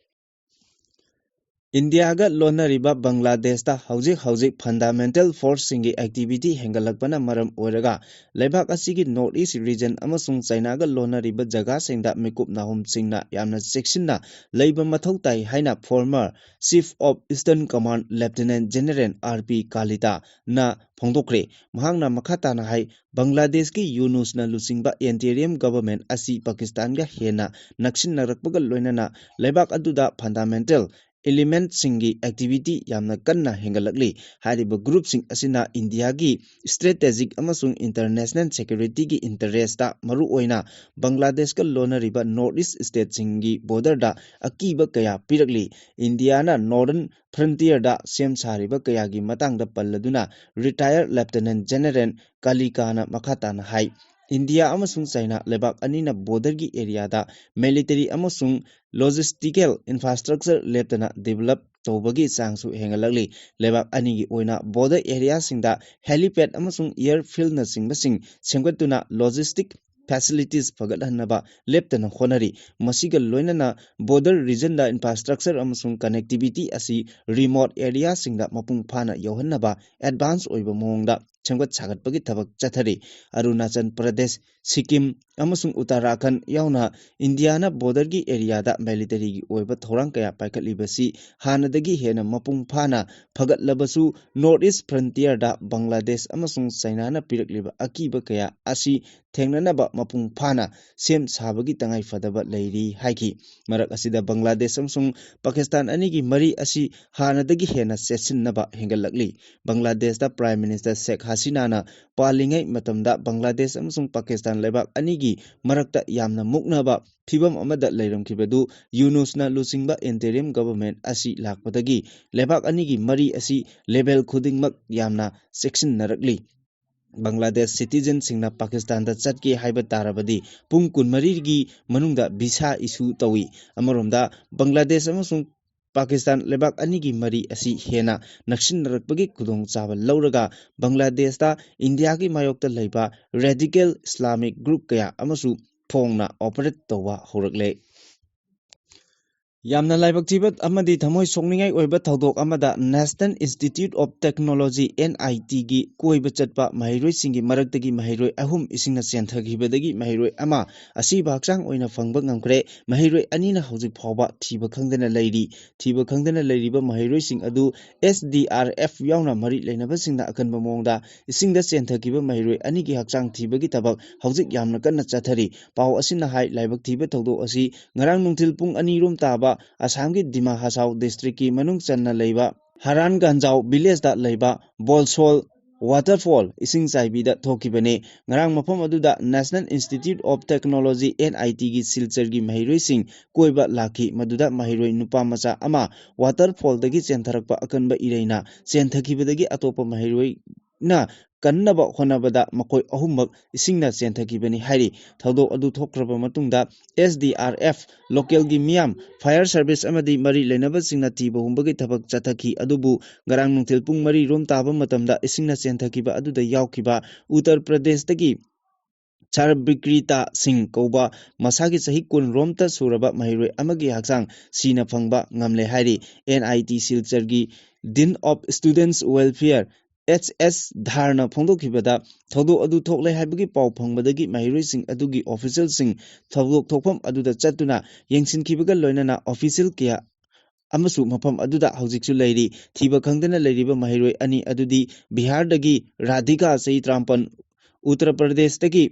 ꯏꯟꯗꯤꯌꯥꯒ ꯂꯣꯟꯅꯔꯤꯕ ꯕꯪꯒ꯭ꯂꯥꯗꯦꯁꯇ ꯍꯧꯖꯤꯛ ꯍꯧꯖꯤꯛ fundamental forceꯁꯤꯡꯒꯤ activity ꯍꯦꯟꯒꯠꯂꯛꯄꯅ ꯃꯔꯝ ꯑꯣꯏꯔꯒ ꯂꯩꯕꯥꯛ ꯑꯁꯤꯒꯤ North East region ꯑꯃꯁꯨꯡ ꯆꯥꯏꯅꯥꯒ ꯂꯣꯟꯅꯔꯤꯕ ꯖꯒꯥꯁꯤꯡꯗ ꯃꯤꯀꯨꯞ ꯅꯥꯍꯨꯝꯁꯤꯡꯅ ꯌꯥꯝꯅ ꯆꯦꯛꯁꯤꯟꯅ ꯂꯩꯕ ꯃꯊꯧ ꯇꯥꯏ ꯍꯥꯏꯅ former Chief of Eastern Command Lieutenant General R P Kalita ꯅ ꯐꯣꯡꯗꯣꯛꯈ꯭ꯔꯦ꯫ ꯃꯍꯥꯛꯅ ꯃꯈꯥ ꯇꯥꯅ ꯍꯥꯏ, ꯕꯪꯒ꯭ꯂꯥꯗꯦꯁꯀꯤ ꯌꯨꯅꯨꯁꯅ ꯂꯨꯆꯤꯡꯕ interim government ꯑꯁꯤ ꯄꯥꯀꯤꯁꯇꯥꯟꯒ ꯍꯦꯟꯅ ꯅꯛꯁꯤꯟꯅꯔꯛꯄꯒ ꯂꯣꯏꯅꯅ ꯂꯩꯕꯥꯛ ꯑꯗꯨꯗ fundamental elementꯁꯤꯡꯒꯤ activity ꯌꯥꯝꯅ ꯀꯟꯅ ꯍꯦꯟꯒꯠꯂꯛꯂꯤ꯫ ꯍꯥꯏꯔꯤꯕ groupꯁꯤꯡ ꯑꯁꯤꯅ ꯏꯟꯗꯤꯌꯥꯒꯤ strategic ꯑꯃꯁꯨꯡ international securityꯒꯤ interestꯇ ꯃꯔꯨꯑꯣꯏꯅ ꯕꯪꯒ꯭ꯂꯥꯗꯦꯁꯀ ꯂꯣꯟꯅꯔꯤꯕ North East stateꯁꯤꯡꯒꯤ borderꯗ ꯑꯀꯤꯕ ꯀꯌꯥ ꯄꯤꯔꯛꯂꯤ꯫ ꯏꯟꯗꯤꯌꯥꯅ Northern frontierꯗ ꯁꯦꯝ ꯁꯥꯔꯤꯕ ꯀꯌꯥꯒꯤ ꯃꯇꯥꯡꯗ ꯄꯜꯂꯗꯨꯅ retired Lieutenant General ꯀꯥꯂꯤꯀꯥꯅ ꯃꯈꯥ ꯇꯥꯅ ꯍꯥꯏ, ꯏꯟꯗꯤꯌꯥ ꯑꯃꯁꯨꯡ ꯆꯥꯏꯅꯥ ꯂꯩꯕꯥꯛ ꯑꯅꯤꯅ borderꯒꯤ areaꯗ military ꯑꯃꯁꯨꯡ logistical infrastructure ꯂꯦꯞꯇꯅ develop ꯇꯧꯕꯒꯤ ꯆꯥꯡꯁꯨ ꯍꯦꯟꯒꯠꯂꯛꯂꯤ꯫ ꯂꯩꯕꯥꯛ ꯑꯅꯤꯒꯤ ꯑꯣꯏꯅ border areaꯁꯤꯡꯗ helipad ꯑꯃꯁꯨꯡ airfieldꯅꯆꯤꯡꯕꯁꯤꯡ ꯁꯦꯝꯒꯠꯇꯨꯅ logistic facilities ꯐꯒꯠꯍꯟꯅꯕ ꯂꯦꯞꯇꯅ ꯍꯣꯠꯅꯔꯤ꯫ ꯃꯁꯤꯒ ꯂꯣꯏꯅꯅ border regionꯗ infrastructure ꯑꯃꯁꯨꯡ connectivity ꯑꯁꯤ remote areaꯁꯤꯡꯗ ꯃꯄꯨꯡ ꯐꯥꯅ ꯌꯧꯍꯟꯅꯕ advance ꯑꯣꯏꯕ ꯃꯑꯣꯡꯗ ꯁꯦꯝꯒꯠ ꯁꯥꯒꯠꯄꯒꯤ ꯊꯕꯛ ꯆꯠꯊꯔꯤ꯫ ꯑꯔꯨꯅꯥꯆꯜ ꯄ꯭ꯔꯗꯦꯁ, ꯁꯤꯛꯀꯤꯝ ꯑꯃꯁꯨꯡ ꯎꯠꯇꯔꯥꯈꯟꯗ ꯌꯥꯎꯅ ꯏꯟꯗꯤꯌꯥꯅ ꯕꯣꯔꯗꯔꯒꯤ ꯑꯦꯔꯤꯌꯥꯗ ꯃꯤꯂꯤꯇꯔꯤꯒꯤ ꯑꯣꯏꯕ ꯊꯧꯔꯥꯡ ꯀꯌꯥ ꯄꯥꯏꯈꯠꯂꯤꯕꯁꯤ ꯍꯥꯟꯅꯗꯒꯤ ꯍꯦꯟꯅ ꯃꯄꯨꯡ ꯐꯥꯅ ꯐꯒꯠꯂꯕꯁꯨ, ꯅꯣꯔꯠ ꯏꯁ ꯐ꯭ꯔꯟꯇꯤꯌꯔꯗ ꯕꯪꯒ꯭ꯂꯥꯗꯦꯁ ꯑꯃꯁꯨꯡ ꯆꯥꯏꯅꯥꯅ ꯄꯤꯔꯛꯂꯤꯕ ꯑꯀꯤꯕ ꯀꯌꯥ ꯑꯁꯤ ꯊꯦꯡꯅꯅꯕ ꯃꯄꯨꯡ ꯐꯥꯅ ꯁꯦꯝ ꯁꯥꯕꯒꯤ ꯇꯉꯥꯏ ꯐꯗꯕ ꯂꯩꯔꯤ ꯍꯥꯏꯈꯤ꯫ ꯃꯔꯛ ꯑꯁꯤꯗ ꯕꯪꯒ꯭ꯂꯥꯗꯦꯁ ꯑꯃꯁꯨꯡ ꯄꯥꯀꯤꯁꯇꯥꯟ ꯑꯅꯤꯒꯤ ꯃꯔꯤ ꯑꯁꯤ ꯍꯥꯟꯅꯗꯒꯤ ꯍꯦꯟꯅ ꯆꯦꯠꯁꯤꯟꯅꯕ ꯍꯦꯟꯒꯠꯂꯛꯂꯤ꯫ ꯕꯪꯒ꯭ꯂꯥꯗꯦꯁꯇ ꯄ꯭ꯔꯥꯏꯝ ꯃꯤꯅꯤꯁꯇꯔ ꯁꯦꯈ ꯍꯁꯤꯅꯥꯅ ꯄꯥꯜꯂꯤꯉꯩ ꯃꯇꯝꯗ ꯕꯪꯒ꯭ꯂꯥꯗꯦꯁ ꯑꯃꯁꯨꯡ ꯄꯥꯀꯤꯁꯇꯥꯟ ꯂꯩꯕꯥꯛ ꯑꯅꯤꯒꯤ ꯃꯔꯛꯇ ꯌꯥꯝꯅ ꯃꯨꯛꯅꯕ ꯐꯤꯕꯝ ꯑꯃꯗ ꯂꯩꯔꯝꯈꯤꯕꯗꯨ ꯌꯨꯅꯨꯁꯅ ꯂꯨꯆꯤꯡꯕ ꯏꯟꯇꯔꯤꯝ ꯒꯚꯔꯟꯃꯦꯟꯠ ꯑꯁꯤ ꯂꯥꯛꯄꯗꯒꯤ ꯂꯩꯕꯥꯛ ꯑꯅꯤꯒꯤ ꯃꯔꯤ ꯑꯁꯤ ꯂꯦꯚꯦꯜ ꯈꯨꯗꯤꯡꯃꯛ ꯌꯥꯝꯅ ꯆꯦꯛꯁꯤꯟꯅꯔꯛꯂꯤ꯫ ꯕꯪꯒ꯭ꯂꯥꯗꯦꯁ ꯁꯤꯇꯤꯖꯦꯟꯁꯤꯡꯅ ꯄꯥꯀꯤꯁꯇꯥꯟꯗ ꯆꯠꯀꯦ ꯍꯥꯏꯕ ꯇꯥꯔꯕꯗꯤ ꯄꯨꯡ ꯀꯨꯟꯃꯔꯤꯒꯤ ꯃꯅꯨꯡꯗ ꯚꯤꯁꯥ ꯏꯁꯨ ꯇꯧꯏ꯫ ꯑꯃꯔꯣꯝꯗ ꯕꯪꯒ꯭ꯂꯥꯗꯦꯁ ꯑꯃꯁꯨꯡ ꯄꯥꯀꯤꯁꯇꯥꯟ ꯂꯩꯕꯥꯛ ꯑꯅꯤꯒꯤ ꯃꯔꯤ ꯑꯁꯤ ꯍꯦꯟꯅ ꯅꯛꯁꯤꯟꯅꯔꯛꯄꯒꯤ ꯈꯨꯗꯣꯡꯆꯥꯕ ꯂꯧꯔꯒ ꯕꯪꯒ꯭ꯂꯥꯗꯦꯁꯇ ꯏꯟꯗꯤꯌꯥꯒꯤ ꯃꯥꯌꯣꯛꯇ ꯂꯩꯕ ꯔꯦꯗꯤꯀꯦꯜ ꯏꯁꯂꯥꯃꯤꯛ ꯒ꯭ꯔꯨꯞ ꯀꯌꯥ ꯑꯃꯁꯨ ꯐꯣꯡꯅ ꯑꯣꯄꯔꯦꯠ ꯇꯧꯕ ꯍꯧꯔꯛꯂꯦ꯫ ꯌꯥꯝꯅ ꯂꯥꯏꯕꯛ ꯊꯤꯕ ꯑꯃꯗꯤ ꯊꯃꯣꯏ ꯁꯣꯛꯅꯤꯡꯉꯥꯏ ꯑꯣꯏꯕ ꯊꯧꯗꯣꯛ ꯑꯃꯗ National Institute of Technology, NIT ꯒꯤ ꯀꯣꯏꯕ ꯆꯠꯄ ꯃꯍꯩꯔꯣꯏꯁꯤꯡꯒꯤ ꯃꯔꯛꯇꯒꯤ ꯃꯍꯩꯔꯣꯏ ꯑꯍꯨꯝ ꯏꯁꯤꯡꯅ ꯆꯦꯟꯊꯈꯤꯕꯗꯒꯤ ꯃꯍꯩꯔꯣꯏ ꯑꯃ ꯑꯁꯤꯕ ꯍꯛꯆꯥꯡ ꯑꯣꯏꯅ ꯐꯪꯕ ꯉꯝꯈ꯭ꯔꯦ꯫ ꯃꯍꯩꯔꯣꯏ ꯑꯅꯤꯅ ꯍꯧꯖꯤꯛ ꯐꯥꯎꯕ ꯊꯤꯕ ꯈꯪꯗꯅ ꯂꯩꯔꯤ꯫ ꯊꯤꯕ ꯈꯪꯗꯅ ꯂꯩꯔꯤꯕ ꯃꯍꯩꯔꯣꯏꯁꯤꯡ ꯑꯗꯨ S D R F ꯌꯥꯎꯅ ꯃꯔꯤ ꯂꯩꯅꯕꯁꯤꯡꯅ ꯑꯀꯟꯕ ꯃꯑꯣꯡꯗ ꯏꯁꯤꯡꯗ ꯆꯦꯟꯊꯈꯤꯕ ꯃꯍꯩꯔꯣꯏ ꯑꯅꯤꯒꯤ ꯍꯛꯆꯥꯡ ꯊꯤꯕꯒꯤ ꯊꯕꯛ ꯍꯧꯖꯤꯛ ꯌꯥꯝꯅ ꯀꯟꯅ ꯆꯠꯊꯔꯤ꯫ ꯄꯥꯎ ꯑꯁꯤꯅ ꯍꯥꯏ, ꯂꯥꯏꯕꯛ ꯊꯤꯕ ꯊꯧꯗꯣꯛ ꯑꯁꯤ ꯉꯔꯥꯡ ꯅꯨꯡꯊꯤꯜ ꯄꯨꯡ ꯑꯅꯤ ꯔꯣꯝ ꯇꯥꯕ ꯑꯁꯥꯝꯒꯤ ꯗꯤꯃꯥ ꯍꯁꯥꯎ ꯗꯤꯁꯇ꯭ꯔꯤꯛꯀꯤ ꯃꯅꯨꯡ ꯆꯟꯅ ꯂꯩꯕ ꯍꯔꯥꯟ ꯒꯟꯖꯥꯎ ꯚꯤꯂꯦꯖꯇ ꯂꯩꯕ ꯕꯣꯜꯁꯣꯜ ꯋꯥꯇꯔꯐꯣꯜ ꯏꯁꯤꯡ ꯆꯥꯏꯕꯤꯗ ꯊꯣꯛꯈꯤꯕꯅꯤ꯫ ꯉꯔꯥꯡ ꯃꯐꯝ ꯑꯗꯨꯗ National Institute of Technology, NIT ꯒꯤ ꯁꯤꯜꯆꯔꯒꯤ ꯃꯍꯩꯔꯣꯏꯁꯤꯡ ꯀꯣꯏꯕ ꯂꯥꯛꯈꯤ꯫ ꯃꯗꯨꯗ ꯃꯍꯩꯔꯣꯏ ꯅꯨꯄꯥ ꯃꯆꯥ ꯑꯃ ꯋꯥꯇꯔꯐꯣꯜꯗꯒꯤ ꯆꯦꯟꯊꯔꯛꯄ ꯑꯀꯟꯕ ꯏꯔꯩꯅ ꯆꯦꯟꯊꯈꯤꯕꯗꯒꯤ ꯑꯇꯣꯞꯄ ꯃꯍꯩꯔꯣꯏꯅ ꯀꯟꯅꯕ ꯍꯣꯠꯅꯕꯗ ꯃꯈꯣꯏ ꯑꯍꯨꯝꯃꯛ ꯏꯁꯤꯡꯅ ꯆꯦꯟꯊꯈꯤꯕꯅꯤ ꯍꯥꯏꯔꯤ꯫ ꯊꯧꯗꯣꯛ ꯑꯗꯨ ꯊꯣꯛꯈ꯭ꯔꯕ ꯃꯇꯨꯡꯗ S D R F, ꯂꯣꯀꯦꯜꯒꯤ ꯃꯤꯌꯥꯝ, ꯐꯥꯌꯔ ꯁꯔꯚꯤꯁ ꯑꯃꯗꯤ ꯃꯔꯤ ꯂꯩꯅꯕꯁꯤꯡꯅ ꯊꯤꯕ ꯍꯨꯝꯕꯒꯤ ꯊꯕꯛ ꯆꯠꯊꯈꯤ꯫ ꯑꯗꯨꯕꯨ ꯉꯔꯥꯡ ꯅꯨꯡꯊꯤꯜ ꯄꯨꯡ ꯃꯔꯤ ꯔꯣꯝ ꯇꯥꯕ ꯃꯇꯝꯗ ꯏꯁꯤꯡꯅ ꯆꯦꯟꯊꯈꯤꯕ ꯑꯗꯨꯗ ꯌꯥꯎꯈꯤꯕ ꯎꯠꯇꯔ ꯄ꯭ꯔꯗꯦꯁꯇꯒꯤ ꯁꯔꯕꯤꯀ꯭ꯔꯤꯇꯥ ꯁꯤꯡ ꯀꯧꯕ ꯃꯁꯥꯒꯤ ꯆꯍꯤ ꯀꯨꯟ ꯔꯣꯝꯇ ꯁꯨꯔꯕ ꯃꯍꯩꯔꯣꯏ ꯑꯃꯒꯤ ꯍꯛꯆꯥꯡ ꯁꯤꯅ ꯐꯪꯕ ꯉꯝꯂꯦ ꯍꯥꯏꯔꯤ꯫ NIT ꯁꯤꯜꯆꯔꯒꯤ Dean of Students Welfare H S ꯙꯥꯔꯅ ꯐꯣꯡꯗꯣꯛꯈꯤꯕꯗ, ꯊꯧꯗꯣꯛ ꯑꯗꯨ ꯊꯣꯛꯂꯦ ꯍꯥꯏꯕꯒꯤ ꯄꯥꯎ ꯐꯪꯕꯗꯒꯤ ꯃꯍꯩꯔꯣꯏꯁꯤꯡ ꯑꯗꯨꯒꯤ ꯑꯣꯐꯤꯁꯤꯌꯦꯜꯁꯤꯡ ꯊꯧꯗꯣꯛ ꯊꯣꯛꯐꯝ ꯑꯗꯨꯗ ꯆꯠꯇꯨꯅ ꯌꯦꯡꯁꯤꯟꯈꯤꯕꯒ ꯂꯣꯏꯅꯅ ꯑꯣꯐꯤꯁꯤꯌꯦꯜ ꯀꯌꯥ ꯑꯃꯁꯨ ꯃꯐꯝ ꯑꯗꯨꯗ ꯍꯧꯖꯤꯛꯁꯨ ꯂꯩꯔꯤ꯫ ꯊꯤꯕ ꯈꯪꯗꯅ ꯂꯩꯔꯤꯕ ꯃꯍꯩꯔꯣꯏ ꯑꯅꯤ ꯑꯗꯨꯗꯤ ꯕꯤꯍꯥꯔꯗꯒꯤ ꯔꯥꯙꯤꯀꯥ, ꯆꯍꯤ ꯇꯔꯥꯃꯥꯄꯟ, ꯎꯠꯇꯔ ꯄ꯭ꯔꯗꯦꯁꯇꯒꯤ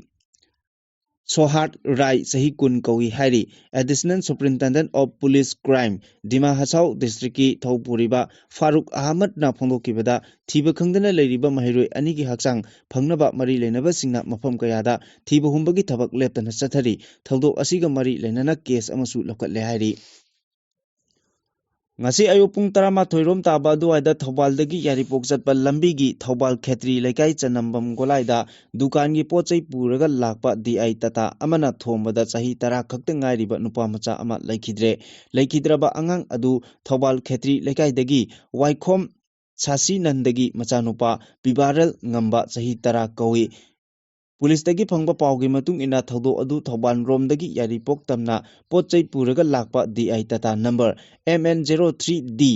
ꯁꯣꯍꯥꯠ ꯔꯥꯏ, ꯆꯍꯤ ꯀꯨꯟ ꯀꯧꯏ ꯍꯥꯏꯔꯤ꯫ Additional Superintendent of Police Crime, ꯗꯤꯃꯥ ꯍꯁꯥꯎ ꯗꯤꯁꯇ꯭ꯔꯤꯛꯀꯤ ꯊꯧꯄꯨꯔꯤꯕ ꯐꯥꯔꯨꯛ ꯑꯍꯃꯗꯅ ꯐꯣꯡꯗꯣꯛꯈꯤꯕꯗ, ꯊꯤꯕ ꯈꯪꯗꯅ ꯂꯩꯔꯤꯕ ꯃꯍꯩꯔꯣꯏ ꯑꯅꯤꯒꯤ ꯍꯛꯆꯥꯡ ꯐꯪꯅꯕ ꯃꯔꯤ ꯂꯩꯅꯕꯁꯤꯡꯅ ꯃꯐꯝ ꯀꯌꯥꯗ ꯊꯤꯕ ꯍꯨꯝꯕꯒꯤ ꯊꯕꯛ ꯂꯦꯞꯇꯅ ꯆꯠꯊꯔꯤ꯫ ꯊꯧꯗꯣꯛ ꯑꯁꯤꯒ ꯃꯔꯤ ꯂꯩꯅꯅ ꯀꯦꯁ ꯑꯃꯁꯨ ꯂꯧꯈꯠꯂꯦ ꯍꯥꯏꯔꯤ꯫ ꯉꯁꯤ ꯑꯌꯨꯛ ꯄꯨꯡ ꯇꯔꯥꯃꯥꯊꯣꯏ ꯔꯣꯝ ꯇꯥꯕ ꯑꯗꯨꯋꯥꯏꯗ ꯊꯧꯕꯥꯜꯗꯒꯤ ꯌꯥꯏꯔꯤꯄꯣꯛ ꯆꯠꯄ ꯂꯝꯕꯤꯒꯤ ꯊꯧꯕꯥꯜ ꯈꯦꯇ꯭ꯔꯤ ꯂꯩꯀꯥꯏ ꯆꯅꯝꯕꯝ ꯒꯣꯂꯥꯏꯗ ꯗꯨꯀꯥꯟꯒꯤ ꯄꯣꯠ ꯆꯩ ꯄꯨꯔꯒ ꯂꯥꯛꯄ ꯗꯤ ꯑꯥꯏ ꯇꯥꯇꯥ ꯑꯃꯅ ꯊꯣꯝꯕꯗ ꯆꯍꯤ ꯇꯔꯥ ꯈꯛꯇ ꯉꯥꯏꯔꯤꯕ ꯅꯨꯄꯥ ꯃꯆꯥ ꯑꯃ ꯂꯩꯈꯤꯗ꯭ꯔꯦ꯫ ꯂꯩꯈꯤꯗ꯭ꯔꯕ ꯑꯉꯥꯡ ꯑꯗꯨ ꯊꯧꯕꯥꯜ ꯈꯦꯇ꯭ꯔꯤ ꯂꯩꯀꯥꯏꯗꯒꯤ ꯋꯥꯏꯈꯣꯝ ꯁꯥꯁꯤꯅꯟꯗꯒꯤ ꯃꯆꯥꯅꯨꯄꯥ ꯄꯤꯕꯥꯔꯦꯜ ꯉꯝꯕ, ꯆꯍꯤ ꯇꯔꯥ ꯀꯧꯏ꯫ ꯄꯨꯂꯤꯁꯇꯒꯤ ꯐꯪꯕ ꯄꯥꯎꯒꯤ ꯃꯇꯨꯡ ꯏꯟꯅ, ꯊꯧꯗꯣꯛ ꯑꯗꯨ ꯊꯧꯕꯥꯜ ꯔꯣꯝꯗꯒꯤ ꯌꯥꯏꯔꯤꯄꯣꯛ ꯇꯝꯅ ꯄꯣꯠ ꯆꯩ ꯄꯨꯔꯒ ꯂꯥꯛꯄ D I Tata number M N zero three D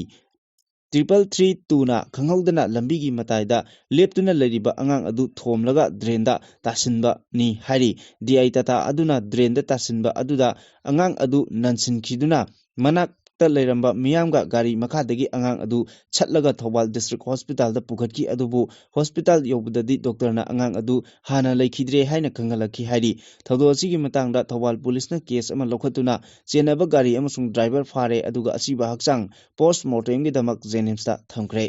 triple three ꯇꯨꯅ ꯈꯪꯍꯧꯗꯅ ꯂꯝꯕꯤꯒꯤ ꯃꯇꯥꯏꯗ ꯂꯦꯞꯇꯨꯅ ꯂꯩꯔꯤꯕ ꯑꯉꯥꯡ ꯑꯗꯨ ꯊꯣꯝꯂꯒ ꯗ꯭ꯔꯦꯟꯗ ꯇꯥꯁꯤꯟꯕꯅꯤ ꯍꯥꯏꯔꯤ꯫ ꯗꯤ ꯑꯥꯏ ꯇꯥꯇꯥ ꯑꯗꯨꯅ ꯗ꯭ꯔꯦꯟꯗ ꯇꯥꯁꯤꯟꯕ ꯑꯗꯨꯗ ꯑꯉꯥꯡ ꯑꯗꯨ ꯅꯟꯁꯤꯟꯈꯤꯗꯨꯅ ꯃꯅꯥꯛꯇ ꯂꯩꯔꯝꯕ ꯃꯤꯌꯥꯝꯒ ꯒꯥꯔꯤ ꯃꯈꯥꯗꯒꯤ ꯑꯉꯥꯡ ꯑꯗꯨ ꯁꯠꯂꯒ ꯊꯧꯕꯥꯜ ꯗꯤꯁꯇ꯭ꯔꯤꯛ ꯍꯣꯁꯄꯤꯇꯥꯜꯗ ꯄꯨꯈꯠꯈꯤ꯫ ꯑꯗꯨꯕꯨ ꯍꯣꯁꯄꯤꯇꯥꯜ ꯌꯧꯕꯗꯗꯤ ꯗꯣꯛꯇꯔꯅ ꯑꯉꯥꯡ ꯑꯗꯨ ꯍꯥꯟꯅ ꯂꯩꯈꯤꯗ꯭ꯔꯦ ꯍꯥꯏꯅ ꯈꯪꯍꯜꯂꯛꯈꯤ ꯍꯥꯏꯔꯤ꯫ ꯊꯧꯗꯣꯛ ꯑꯁꯤꯒꯤ ꯃꯇꯥꯡꯗ ꯊꯧꯕꯥꯜ ꯄꯨꯂꯤꯁꯅ ꯀꯦꯁ ꯑꯃ ꯂꯧꯈꯠꯇꯨꯅ ꯆꯦꯟꯅꯕ ꯒꯥꯔꯤ ꯑꯃꯁꯨꯡ ꯗ꯭ꯔꯥꯏꯚꯔ ꯐꯥꯔꯦ, ꯑꯗꯨꯒ ꯑꯁꯤꯕ ꯍꯛꯆꯥꯡ ꯄꯣꯁ ꯃꯣꯔꯇꯦꯝꯒꯤꯗꯃꯛ ꯖꯦꯅꯤꯝꯁꯇ ꯊꯝꯈ꯭ꯔꯦ꯫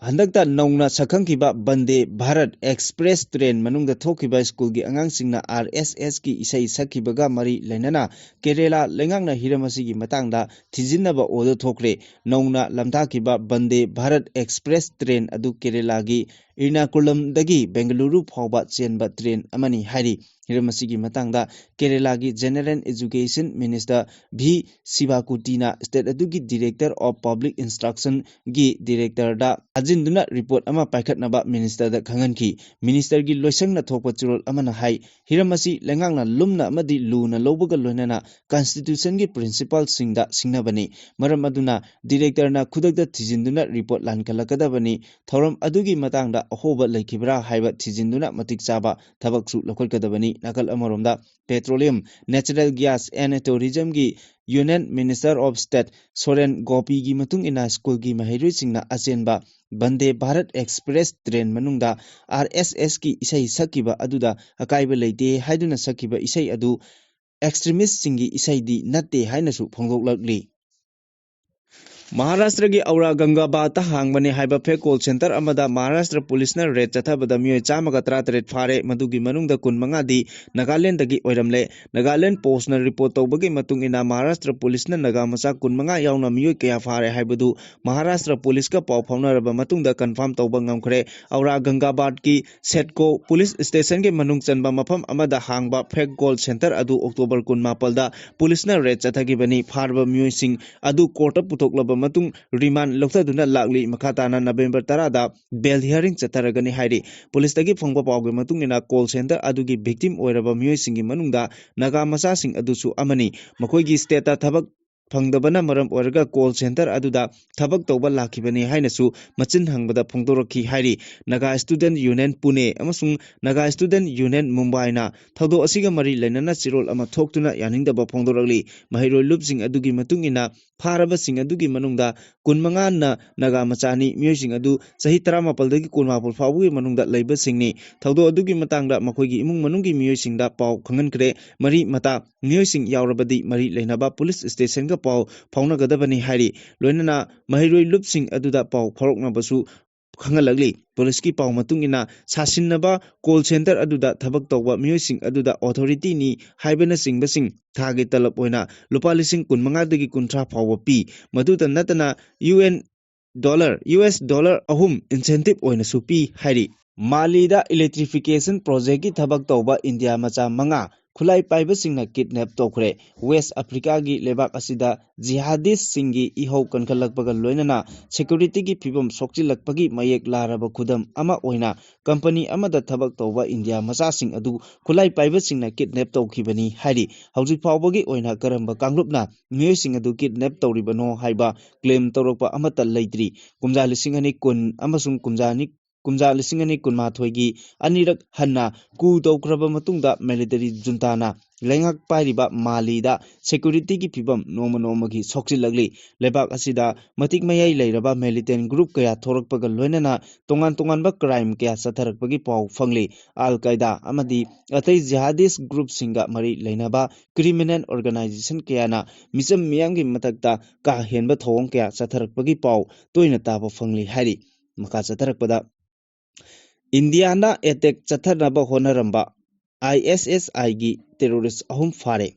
ꯍꯟꯗꯛꯇ ꯅꯧꯅ ꯁꯛꯈꯪꯈꯤꯕ ꯕꯟꯗꯦ ꯚꯥꯔꯠ ꯑꯦꯛꯁꯄ꯭ꯔꯦꯁ ꯇ꯭ꯔꯦꯟ ꯃꯅꯨꯡꯗ ꯊꯣꯛꯈꯤꯕ ꯁ꯭ꯀꯨꯜꯒꯤ ꯑꯉꯥꯡꯁꯤꯡꯅ ꯑꯥꯔ ꯑꯦꯁ ꯑꯦꯁꯀꯤ ꯏꯁꯩ ꯁꯛꯈꯤꯕꯒ ꯃꯔꯤ ꯂꯩꯅꯅ ꯀꯦꯔꯦꯂꯥ ꯂꯩꯉꯥꯛꯅ ꯍꯤꯔꯝ ꯑꯁꯤꯒꯤ ꯃꯇꯥꯡꯗ ꯊꯤꯖꯤꯟꯅꯕ ꯑꯣꯔꯗꯔ ꯊꯣꯛꯈ꯭ꯔꯦ꯫ ꯅꯧꯅ ꯂꯝꯊꯥꯈꯤꯕ ꯕꯟꯗꯦ ꯚꯥꯔꯠ ꯑꯦꯛꯁꯄ꯭ꯔꯦꯁ ꯇ꯭ꯔꯦꯟ ꯑꯗꯨ ꯀꯦꯔꯦꯂꯥꯒꯤ ꯏꯔꯅꯥꯀꯨꯂꯝꯗꯒꯤ ꯕꯦꯡꯒꯂꯨꯔꯨ ꯐꯥꯎꯕ ꯆꯦꯟꯕ ꯇ꯭ꯔꯦꯟ ꯑꯃꯅꯤ ꯍꯥꯏꯔꯤ꯫ ꯍꯤꯔꯝ ꯑꯁꯤꯒꯤ ꯃꯇꯥꯡꯗ ꯀꯦꯔꯦꯂꯥꯒꯤ General Education Minister V ꯁꯤꯕꯥꯀꯨꯇꯤꯅ state ꯑꯗꯨꯒꯤ Director of Public Instructionꯒꯤ directorꯗ ꯊꯥꯖꯤꯟꯗꯨꯅ report ꯑꯃ ꯄꯥꯏꯈꯠꯅꯕ ministerꯗ ꯈꯪꯍꯟꯈꯤ꯫ Ministerꯒꯤ ꯂꯣꯏꯁꯪꯅ ꯊꯣꯛꯄ ꯆꯦꯔꯣꯜ ꯑꯃꯅ ꯍꯥꯏ, ꯍꯤꯔꯝ ꯑꯁꯤ ꯂꯩꯉꯥꯛꯅ ꯂꯨꯝꯅ ꯑꯃꯗꯤ ꯂꯨꯅ ꯂꯧꯕꯒ ꯂꯣꯏꯅꯅ Constitutionꯒꯤ principleꯁꯤꯡꯗ ꯁꯤꯡꯅꯕꯅꯤ꯫ ꯃꯔꯝ ꯑꯗꯨꯅ directorꯅ ꯈꯨꯗꯛꯇ ꯊꯤꯖꯤꯟꯗꯨꯅ report ꯂꯥꯟꯈꯠꯂꯛꯀꯗꯕꯅꯤ꯫ ꯊꯧꯔꯝ ꯑꯗꯨꯒꯤ ꯃꯇꯥꯡꯗ ꯑꯍꯣꯕ ꯂꯩꯈꯤꯕ꯭ꯔꯥ ꯍꯥꯏꯕ ꯊꯤꯖꯤꯟꯗꯨꯅ ꯃꯇꯤꯛ ꯆꯥꯕ ꯊꯕꯛꯁꯨ ꯂꯧꯈꯠꯀꯗꯕꯅꯤ꯫ ꯅꯥꯀꯜ ꯑꯃꯔꯣꯝꯗ Petroleum, Natural Gas and Tourismꯒꯤ Union Minister of State ꯁꯣꯔꯦꯟ ꯒꯣꯄꯤꯒꯤ ꯃꯇꯨꯡ ꯏꯟꯅ ꯁ꯭ꯀꯨꯜꯒꯤ ꯃꯍꯩꯔꯣꯏꯁꯤꯡꯅ ꯑꯆꯦꯟꯕ ꯕꯟꯗꯦ ꯚꯥꯔꯠ ꯑꯦꯛꯁꯄ꯭ꯔꯦꯁ ꯇ꯭ꯔꯦꯟ ꯃꯅꯨꯡꯗ ꯑꯥꯔ ꯑꯦꯁ ꯑꯦꯁꯀꯤ ꯏꯁꯩ ꯁꯛꯈꯤꯕ ꯑꯗꯨꯗ ꯑꯀꯥꯏꯕ ꯂꯩꯇꯦ ꯍꯥꯏꯗꯨꯅ ꯁꯛꯈꯤꯕ ꯏꯁꯩ ꯑꯗꯨ ꯑꯦꯛꯁꯇ꯭ꯔꯤꯃꯤꯁꯁꯤꯡꯒꯤ ꯏꯁꯩꯗꯤ ꯅꯠꯇꯦ ꯍꯥꯏꯅꯁꯨ ꯐꯣꯡꯗꯣꯛꯂꯛꯂꯤ꯫ ꯃꯍꯥꯔꯥꯁꯇ꯭ꯔꯒꯤ ꯑꯧꯔꯥ ꯒꯪꯒꯥꯕꯥꯗꯇ ꯍꯥꯡꯕꯅꯤ ꯍꯥꯏꯕ fake call center ꯑꯃꯗ ꯃꯍꯥꯔꯥꯁꯇ꯭ꯔ ꯄꯨꯂꯤꯁꯅ raid ꯆꯠꯊꯕꯗ ꯃꯤꯑꯣꯏ ꯆꯥꯝꯃꯒ ꯇꯔꯥꯇꯔꯦꯠ ꯐꯥꯔꯦ꯫ ꯃꯗꯨꯒꯤ ꯃꯅꯨꯡꯗ ꯀꯨꯟꯃꯉꯥꯗꯤ ꯅꯥꯒꯥꯂꯦꯟꯗꯒꯤ ꯑꯣꯏꯔꯝꯂꯦ꯫ ꯅꯥꯒꯥꯂꯦꯟ ꯄꯣꯁꯅ report ꯇꯧꯕꯒꯤ ꯃꯇꯨꯡ ꯏꯟꯅ ꯃꯍꯥꯔꯥꯁꯇ꯭ꯔ ꯄꯨꯂꯤꯁꯅ ꯅꯥꯒꯥ ꯃꯆꯥ ꯀꯨꯟꯃꯉꯥ ꯌꯥꯎꯅ ꯃꯤꯑꯣꯏ ꯀꯌꯥ ꯐꯥꯔꯦ ꯍꯥꯏꯕꯗꯨ ꯃꯍꯥꯔꯥꯁꯇ꯭ꯔ ꯄꯨꯂꯤꯁꯀ ꯄꯥꯎ ꯐꯥꯎꯅꯔꯕ ꯃꯇꯨꯡꯗ confirm ꯇꯧꯕ ꯉꯝꯈ꯭ꯔꯦ꯫ ꯑꯧꯔꯥ ꯒꯪꯒꯥꯕꯥꯗꯀꯤ ꯁꯦꯠꯀꯣ ꯄꯨꯂꯤꯁ ꯁ꯭ꯇꯦꯁꯟꯒꯤ ꯃꯅꯨꯡ ꯆꯟꯕ ꯃꯐꯝ ꯑꯃꯗ ꯍꯥꯡꯕ fake call center ꯑꯗꯨ October ꯀꯨꯟꯃꯥꯄꯜꯗ ꯄꯨꯂꯤꯁꯅ raid ꯆꯠꯊꯈꯤꯕꯅꯤ꯫ ꯐꯥꯔꯕ ꯃꯤꯑꯣꯏꯁꯤꯡ ꯑꯗꯨ courtꯇ ꯄꯨꯊꯣꯛꯂꯕ ꯃꯇꯨꯡ remand ꯂꯧꯊꯗꯨꯅ ꯂꯥꯛꯂꯤ꯫ ꯃꯈꯥ ꯇꯥꯅ November ꯇꯔꯥꯗ bail hearing ꯆꯠꯊꯔꯒꯅꯤ ꯍꯥꯏꯔꯤ꯫ ꯄꯨꯂꯤꯁꯇꯒꯤ ꯐꯪꯕ ꯄꯥꯎꯒꯤ ꯃꯇꯨꯡ ꯏꯟꯅ call center ꯑꯗꯨꯒꯤ victim ꯑꯣꯏꯔꯕ ꯃꯤꯑꯣꯏꯁꯤꯡꯒꯤ ꯃꯅꯨꯡꯗ ꯅꯥꯒꯥ ꯃꯆꯥꯁꯤꯡ ꯑꯗꯨꯁꯨ ꯑꯃꯅꯤ꯫ ꯃꯈꯣꯏꯒꯤ stateꯇ ꯊꯕꯛ ꯐꯪꯗꯕꯅ ꯃꯔꯝ ꯑꯣꯏꯔꯒ call center ꯑꯗꯨꯗ ꯊꯕꯛ ꯇꯧꯕ ꯂꯥꯛꯈꯤꯕꯅꯤ ꯍꯥꯏꯅꯁꯨ ꯃꯆꯤꯟ ꯍꯪꯕꯗ ꯐꯣꯡꯗꯣꯔꯛꯈꯤ ꯍꯥꯏꯔꯤ꯫ Naga Student Union Pune ꯑꯃꯁꯨꯡ Naga Student Union Mumbaiꯅ ꯊꯧꯗꯣꯛ ꯑꯁꯤꯒ ꯃꯔꯤ ꯂꯩꯅꯅ ꯆꯦꯔꯣꯜ ꯑꯃ ꯊꯣꯛꯇꯨꯅ ꯌꯥꯅꯤꯡꯗꯕ ꯐꯣꯡꯗꯣꯔꯛꯂꯤ꯫ ꯃꯍꯩꯔꯣꯏ ꯂꯨꯞꯁꯤꯡ ꯑꯗꯨꯒꯤ ꯃꯇꯨꯡ ꯏꯟꯅ ꯐꯥꯔꯕꯁꯤꯡ ꯑꯗꯨꯒꯤ ꯃꯅꯨꯡꯗ ꯀꯨꯟꯃꯉꯥꯅ ꯅꯥꯒꯥ ꯃꯆꯥꯅꯤ꯫ ꯃꯤꯑꯣꯏꯁꯤꯡ ꯑꯗꯨ ꯆꯍꯤ ꯇꯔꯥꯃꯥꯄꯜꯗꯒꯤ ꯀꯨꯟꯃꯥꯄꯜ ꯐꯥꯎꯕꯒꯤ ꯃꯅꯨꯡꯗ ꯂꯩꯕꯁꯤꯡꯅꯤ꯫ ꯊꯧꯗꯣꯛ ꯑꯗꯨꯒꯤ ꯃꯇꯥꯡꯗ ꯃꯈꯣꯏꯒꯤ ꯏꯃꯨꯡ ꯃꯅꯨꯡꯒꯤ ꯃꯤꯑꯣꯏꯁꯤꯡꯗ ꯄꯥꯎ ꯈꯪꯍꯟꯈ꯭ꯔꯦ꯫ ꯃꯔꯤ ꯃꯇꯥ ꯃꯤꯑꯣꯏꯁꯤꯡ ꯌꯥꯎꯔꯕꯗꯤ ꯃꯔꯤ ꯂꯩꯅꯕ ꯄꯨꯂꯤꯁ ꯁ꯭ꯇꯦꯁꯟꯒ ꯄꯥꯎ ꯐꯥꯎꯅꯒꯗꯕꯅꯤ ꯍꯥꯏꯔꯤ꯫ ꯂꯣꯏꯅꯅ ꯃꯍꯩꯔꯣꯏ ꯂꯨꯞꯁꯤꯡ ꯑꯗꯨꯗ ꯄꯥꯎ ꯐꯥꯎꯔꯛꯅꯕꯁꯨ ꯈꯪꯍꯜꯂꯛꯂꯤ꯫ ꯄꯨꯂꯤꯁꯀꯤ ꯄꯥꯎ ꯃꯇꯨꯡ ꯏꯟꯅ ꯁꯥꯁꯤꯟꯅꯕ call center ꯑꯗꯨꯗ ꯊꯕꯛ ꯇꯧꯕ ꯃꯤꯑꯣꯏꯁꯤꯡ ꯑꯗꯨꯗ authorityꯅꯤ ꯍꯥꯏꯕꯅꯆꯤꯡꯕꯁꯤꯡ ꯊꯥꯒꯤ ꯇꯂꯕ ꯑꯣꯏꯅ ꯂꯨꯄꯥ ꯂꯤꯁꯤꯡ ꯀꯨꯟꯃꯉꯥꯗꯒꯤ ꯀꯨꯟꯊ꯭ꯔꯥ ꯐꯥꯎꯕ ꯄꯤ꯫ ꯃꯗꯨꯇ ꯅꯠꯇꯅ U N dollar, U S dollar ꯑꯍꯨꯝ incentive ꯑꯣꯏꯅꯁꯨ ꯄꯤ ꯍꯥꯏꯔꯤ꯫ ꯃꯥꯂꯤꯗ electrification projectꯀꯤ ꯊꯕꯛ ꯇꯧꯕ ꯏꯟꯗꯤꯌꯥ ꯃꯆꯥ ꯃꯉꯥ ꯈꯨꯠꯂꯥꯏ ꯄꯥꯏꯕꯁꯤꯡꯅ kidnap ꯇꯧꯈ꯭ꯔꯦ꯫ ꯋꯦꯁ ꯑꯐ꯭ꯔꯤꯀꯥꯒꯤ ꯂꯩꯕꯥꯛ ꯑꯁꯤꯗ ꯖꯤꯍꯥꯗꯤꯁꯁꯤꯡꯒꯤ ꯏꯍꯧ ꯀꯟꯈꯠꯂꯛꯄꯒ ꯂꯣꯏꯅꯅ securityꯒꯤ ꯐꯤꯕꯝ ꯁꯣꯛꯆꯤꯜꯂꯛꯄꯒꯤ ꯃꯌꯦꯛ ꯂꯥꯔꯕ ꯈꯨꯗꯝ ꯑꯃ ꯑꯣꯏꯅ company ꯑꯃꯗ ꯊꯕꯛ ꯇꯧꯕ ꯏꯟꯗꯤꯌꯥ ꯃꯆꯥꯁꯤꯡ ꯑꯗꯨ ꯈꯨꯠꯂꯥꯏ ꯄꯥꯏꯕꯁꯤꯡꯅ kidnap ꯇꯧꯈꯤꯕꯅꯤ ꯍꯥꯏꯔꯤ꯫ ꯍꯧꯖꯤꯛ ꯐꯥꯎꯕꯒꯤ ꯑꯣꯏꯅ ꯀꯔꯝꯕ ꯀꯥꯡꯂꯨꯞꯅ ꯃꯤꯑꯣꯏꯁꯤꯡ ꯑꯗꯨ kidnap ꯇꯧꯔꯤꯕꯅꯣ ꯍꯥꯏꯕ claim ꯇꯧꯔꯛꯄ ꯑꯃꯠꯇ ꯂꯩꯇ꯭ꯔꯤ꯫ ꯀꯨꯝꯖꯥ ꯂꯤꯁꯤꯡ ꯑꯅꯤ ꯀꯨꯟ ꯑꯃꯁꯨꯡ ꯀꯨꯝꯖꯥ ꯑꯅꯤ ꯀꯨꯝꯖꯥ ꯂꯤꯁꯤꯡ ꯑꯅꯤ ꯀꯨꯟꯃꯥꯊꯣꯏꯒꯤ ꯑꯅꯤꯔꯛ ꯍꯟꯅ coup ꯇꯧꯈ꯭ꯔꯕ ꯃꯇꯨꯡꯗ military juntaꯅ ꯂꯩꯉꯥꯛ ꯄꯥꯏꯔꯤꯕ ꯃꯥꯂꯤꯗ securityꯒꯤ ꯐꯤꯕꯝ ꯅꯣꯡꯃ ꯅꯣꯡꯃꯒꯤ ꯁꯣꯛꯆꯤꯜꯂꯛꯂꯤ꯫ ꯂꯩꯕꯥꯛ ꯑꯁꯤꯗ ꯃꯇꯤꯛ ꯃꯌꯥꯏ ꯂꯩꯔꯕ militant group ꯀꯌꯥ ꯊꯣꯔꯛꯄꯒ ꯂꯣꯏꯅꯅ ꯇꯣꯉꯥꯟ ꯇꯣꯉꯥꯟꯕ crime ꯀꯌꯥ ꯆꯠꯊꯔꯛꯄꯒꯤ ꯄꯥꯎ ꯐꯪꯂꯤ꯫ ꯑꯜ ꯀꯥꯏꯗꯥ ꯑꯃꯗꯤ ꯑꯇꯩ jihadist groupꯁꯤꯡꯒ ꯃꯔꯤ ꯂꯩꯅꯕ criminal organisation ꯀꯌꯥꯅ ꯃꯤꯆꯝ ꯃꯤꯌꯥꯝꯒꯤ ꯃꯊꯛꯇ ꯀꯥ ꯍꯦꯟꯕ ꯊꯧꯑꯣꯡ ꯀꯌꯥ ꯆꯠꯊꯔꯛꯄꯒꯤ ꯄꯥꯎ ꯇꯣꯏꯅ ꯇꯥꯕ ꯐꯪꯂꯤ ꯍꯥꯏꯔꯤ꯫ ꯃꯈꯥ ꯆꯠꯊꯔꯛꯄꯗ, ꯏꯟꯗꯤꯌꯥꯅ attack ꯆꯠꯊꯅꯕ ꯍꯣꯠꯅꯔꯝꯕ ISISꯒꯤ terrorist ꯑꯍꯨꯝ ꯐꯥꯔꯦ꯫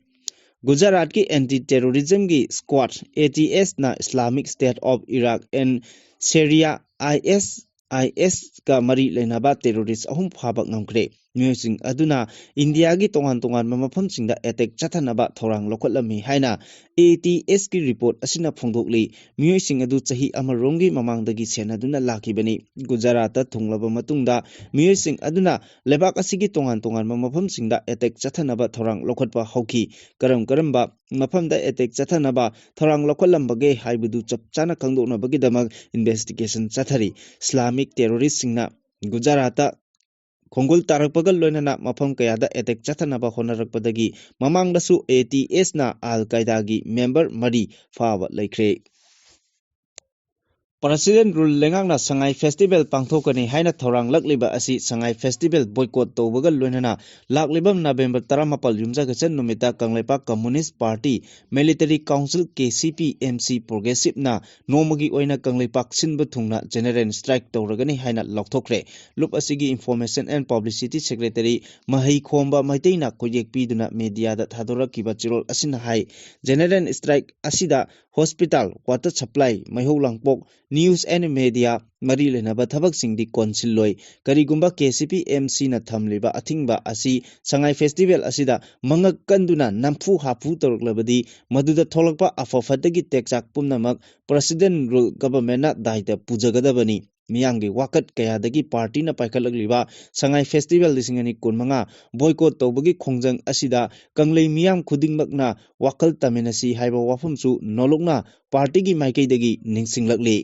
ꯒꯨꯖꯔꯥꯠꯀꯤ anti terrorismꯒꯤ squad ATSꯅ Islamic State of Iraq and Syria, ISISꯀ ꯃꯔꯤ ꯂꯩꯅꯕ terrorist ꯑꯍꯨꯝ ꯐꯥꯕ ꯉꯝꯈ꯭ꯔꯦ꯫ ꯃꯤꯑꯣꯏꯁꯤꯡ ꯑꯗꯨꯅ ꯏꯟꯗꯤꯌꯥꯒꯤ ꯇꯣꯉꯥꯟ ꯇꯣꯉꯥꯟꯕ ꯃꯐꯝꯁꯤꯡꯗ attack ꯆꯠꯊꯅꯕ ꯊꯧꯔꯥꯡ ꯂꯧꯈꯠꯂꯝꯃꯤ ꯍꯥꯏꯅ ATSꯀꯤ report ꯑꯁꯤꯅ ꯐꯣꯡꯗꯣꯛꯂꯤ꯫ ꯃꯤꯑꯣꯏꯁꯤꯡ ꯑꯗꯨ ꯆꯍꯤ ꯑꯃꯔꯣꯝꯒꯤ ꯃꯃꯥꯡꯗꯒꯤ ꯁꯦꯟꯅꯗꯨꯅ ꯂꯥꯛꯈꯤꯕꯅꯤ꯫ ꯒꯨꯖꯔꯥꯠꯇ ꯊꯨꯡꯂꯕ ꯃꯇꯨꯡꯗ ꯃꯤꯑꯣꯏꯁꯤꯡ ꯑꯗꯨꯅ ꯂꯩꯕꯥꯛ ꯑꯁꯤꯒꯤ ꯇꯣꯉꯥꯟ ꯇꯣꯉꯥꯟꯕ ꯃꯐꯝꯁꯤꯡꯗ attack ꯆꯠꯊꯅꯕ ꯊꯧꯔꯥꯡ ꯂꯧꯈꯠꯄ ꯍꯧꯈꯤ꯫ ꯀꯔꯝ ꯀꯔꯝꯕ ꯃꯐꯝꯗ attack ꯆꯠꯊꯅꯕ ꯊꯧꯔꯥꯡ ꯂꯧꯈꯠꯂꯝꯕꯒꯦ ꯍꯥꯏꯕꯗꯨ ꯆꯞ ꯆꯥꯅ ꯈꯪꯗꯣꯛꯅꯕꯒꯤꯗꯃꯛ investigation ꯆꯠꯊꯔꯤ꯫ Islamic terroristꯁꯤꯡꯅ ꯒꯨꯖꯔꯥꯠꯇ ꯈꯣꯡꯒꯨꯜ ꯇꯥꯔꯛꯄꯒ ꯂꯣꯏꯅꯅ ꯃꯐꯝ ꯀꯌꯥꯗ attack ꯆꯠꯊꯅꯕ ꯍꯣꯠꯅꯔꯛꯄꯗꯒꯤ ꯃꯃꯥꯡꯗꯁꯨ ATSꯅ ꯑꯜ ꯀꯥꯏꯗꯥꯒꯤ member ꯃꯔꯤ ꯐꯥꯕ ꯂꯩꯈ꯭ꯔꯦ꯫ President Rule ꯂꯩꯉꯥꯛꯅ ꯁꯉꯥꯏ Festival ꯄꯥꯡꯊꯣꯛꯀꯅꯤ ꯍꯥꯏꯅ ꯊꯧꯔꯥꯡꯂꯛꯂꯤꯕ ꯑꯁꯤ ꯁꯉꯥꯏ Festival boycott ꯇꯧꯕꯒ ꯂꯣꯏꯅꯅ ꯂꯥꯛꯂꯤꯕ November ꯇꯔꯥꯃꯥꯄꯜ ꯌꯨꯝꯖꯀꯩꯁ ꯅꯨꯃꯤꯠꯇ Kangleipak Communist Party, Military Council, KCP, MC, Progressiveꯅ ꯅꯣꯡꯃꯒꯤ ꯑꯣꯏꯅ ꯀꯪꯂꯩꯄꯥꯛ ꯁꯤꯟꯕ ꯊꯨꯡꯅ general strike ꯇꯧꯔꯒꯅꯤ ꯍꯥꯏꯅ ꯂꯥꯎꯊꯣꯛꯈ꯭ꯔꯦ꯫ ꯂꯨꯞ ꯑꯁꯤꯒꯤ Information and Publicity Secretary ꯃꯍꯩ ꯈꯣꯝꯕ ꯃꯩꯇꯩꯅ ꯈꯨꯠꯌꯦꯛ ꯄꯤꯗꯨꯅ mediaꯗ ꯊꯥꯗꯣꯔꯛꯈꯤꯕ ꯆꯦꯔꯣꯜ ꯑꯁꯤꯅ ꯍꯥꯏ, general strike ꯑꯁꯤꯗ hospital, water supply, ꯃꯩꯍꯧ ꯂꯥꯡꯄꯣꯛ, News and Media ꯃꯔꯤ ꯂꯩꯅꯕ ꯊꯕꯛꯁꯤꯡꯗꯤ ꯀꯣꯟꯁꯤꯜꯂꯣꯏ꯫ ꯀꯔꯤꯒꯨꯝꯕ ꯀꯦ ꯁꯤ ꯄꯤ ꯑꯦꯝ ꯁꯤꯅ ꯊꯝꯂꯤꯕ ꯑꯊꯤꯡꯕ ꯑꯁꯤ ꯁꯉꯥꯏ ꯐꯦꯁꯇꯤꯚꯦꯜ ꯑꯁꯤꯗ ꯃꯉꯛ ꯀꯟꯗꯨꯅ ꯅꯝꯐꯨ ꯍꯥꯐꯨ ꯇꯧꯔꯛꯂꯕꯗꯤ, ꯃꯗꯨꯗ ꯊꯣꯛꯂꯛꯄ ꯑꯐ ꯐꯠꯇꯒꯤ ꯇꯦꯛꯆꯥꯛ ꯄꯨꯝꯅꯃꯛ ꯄ꯭ꯔꯁꯤꯗꯦꯟ ꯔꯨꯜ ꯒꯚꯔꯟꯃꯦꯟꯅ ꯗꯥꯏꯇ ꯄꯨꯖꯒꯗꯕꯅꯤ꯫ ꯃꯤꯌꯥꯝꯒꯤ ꯋꯥꯀꯠ ꯀꯌꯥꯗꯒꯤ ꯄꯥꯔꯇꯤꯅ ꯄꯥꯏꯈꯠꯂꯛꯂꯤꯕ ꯁꯉꯥꯏ ꯐꯦꯁꯇꯤꯚꯦꯜ ꯂꯤꯁꯤꯡ ꯑꯅꯤ ꯀꯨꯟꯃꯉꯥ ꯕꯣꯏꯀꯣꯠ ꯇꯧꯕꯒꯤ ꯈꯣꯡꯖꯪ ꯑꯁꯤꯗ ꯀꯪꯂꯩ ꯃꯤꯌꯥꯝ ꯈꯨꯗꯤꯡꯃꯛꯅ ꯋꯥꯈꯜ ꯇꯥꯃꯤꯟꯅꯁꯤ ꯍꯥꯏꯕ ꯋꯥꯐꯝꯁꯨ ꯅꯣꯂꯨꯛꯅ ꯄꯥꯔꯇꯤꯒꯤ ꯃꯥꯏꯀꯩꯗꯒꯤ ꯅꯤꯡꯁꯤꯡꯂꯛꯂꯤ꯫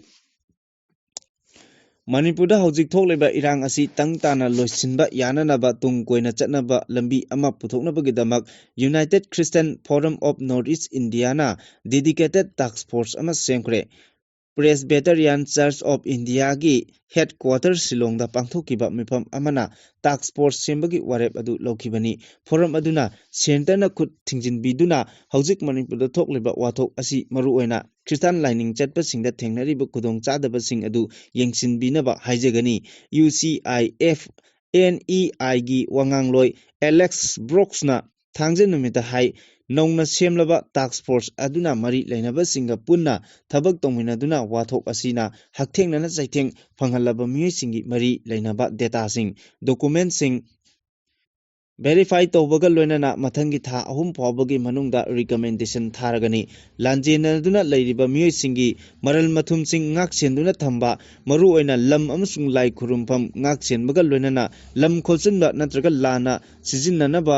ꯃꯅꯤꯄꯨꯔꯗ ꯍꯧꯖꯤꯛ ꯊꯣꯛꯂꯤꯕ ꯏꯔꯥꯡ ꯑꯁꯤ ꯇꯪ ꯇꯥꯅ ꯂꯣꯏꯁꯤꯟꯕ ꯌꯥꯅꯅꯕ ꯇꯨꯡ ꯀꯣꯏꯅ ꯆꯠꯅꯕ ꯂꯝꯕꯤ ꯑꯃ ꯄꯨꯊꯣꯛꯅꯕꯒꯤꯗꯃꯛ United Christian Forum of North East Indiaꯅ dedicated task force ꯑꯃ ꯁꯦꯝꯈ꯭ꯔꯦ꯫ Presbyterian Church of Indiaꯒꯤ headquarter ꯁꯤꯂꯣꯡꯗ ꯄꯥꯡꯊꯣꯛꯈꯤꯕ ꯃꯤꯐꯝ ꯑꯃꯅ task force ꯁꯦꯝꯕꯒꯤ ꯋꯥꯔꯦꯞ ꯑꯗꯨ ꯂꯧꯈꯤꯕꯅꯤ꯫ Forum ꯑꯗꯨꯅ centreꯅ ꯈꯨꯠ ꯊꯤꯡꯖꯤꯟꯕꯤꯗꯨꯅ ꯍꯧꯖꯤꯛ ꯃꯅꯤꯄꯨꯔꯗ ꯊꯣꯛꯂꯤꯕ ꯋꯥꯊꯣꯛ ꯑꯁꯤ ꯃꯔꯨꯑꯣꯏꯅ ꯈ꯭ꯔꯤꯁꯇꯥꯟ ꯂꯥꯏꯅꯤꯡ ꯆꯠꯄꯁꯤꯡꯗ ꯊꯦꯡꯅꯔꯤꯕ ꯈꯨꯗꯣꯡꯆꯥꯗꯕꯁꯤꯡ ꯑꯗꯨ ꯌꯦꯡꯁꯤꯟꯕꯤꯅꯕ ꯍꯥꯏꯖꯒꯅꯤ꯫ U C I F N E ꯑꯥꯏꯒꯤ ꯋꯥꯉꯥꯡꯂꯣꯏ ꯑꯦꯂꯦꯛꯁ ꯕ꯭ꯔꯣꯛꯁꯅ ꯊꯥꯡꯖ ꯅꯨꯃꯤꯠꯇ ꯍꯥꯏ, ꯅꯧꯅ ꯁꯦꯝꯂꯕ task force ꯑꯗꯨꯅ ꯃꯔꯤ ꯂꯩꯅꯕꯁꯤꯡꯒ ꯄꯨꯟꯅ ꯊꯕꯛ ꯇꯧꯃꯤꯟꯅꯗꯨꯅ ꯋꯥꯊꯣꯛ ꯑꯁꯤꯅ ꯍꯛꯊꯦꯡꯅꯅ ꯆꯩꯊꯦꯡ ꯐꯪꯍꯜꯂꯕ ꯃꯤꯑꯣꯏꯁꯤꯡꯒꯤ ꯃꯔꯤ ꯂꯩꯅꯕ dataꯁꯤꯡ, documentꯁꯤꯡ verify ꯇꯧꯕꯒ ꯂꯣꯏꯅꯅ ꯃꯊꯪꯒꯤ ꯊꯥ ꯑꯍꯨꯝ ꯐꯥꯎꯕꯒꯤ ꯃꯅꯨꯡꯗ recommendation ꯊꯥꯔꯒꯅꯤ꯫ ꯂꯥꯟꯖꯦꯟꯅꯗꯨꯅ ꯂꯩꯔꯤꯕ ꯃꯤꯑꯣꯏꯁꯤꯡꯒꯤ ꯃꯔꯜ ꯃꯊꯨꯝꯁꯤꯡ ꯉꯥꯛ ꯁꯦꯟꯗꯨꯅ ꯊꯝꯕ, ꯃꯔꯨꯑꯣꯏꯅ ꯂꯝ ꯑꯃꯁꯨꯡ ꯂꯥꯏ ꯈꯨꯔꯨꯝꯐꯝ ꯉꯥꯛ ꯁꯦꯟꯕꯒ ꯂꯣꯏꯅꯅ ꯂꯝ ꯈꯣꯠꯆꯤꯟꯕ ꯅꯠꯇ꯭ꯔꯒ ꯂꯥꯟꯅ ꯁꯤꯖꯤꯟꯅꯅꯕ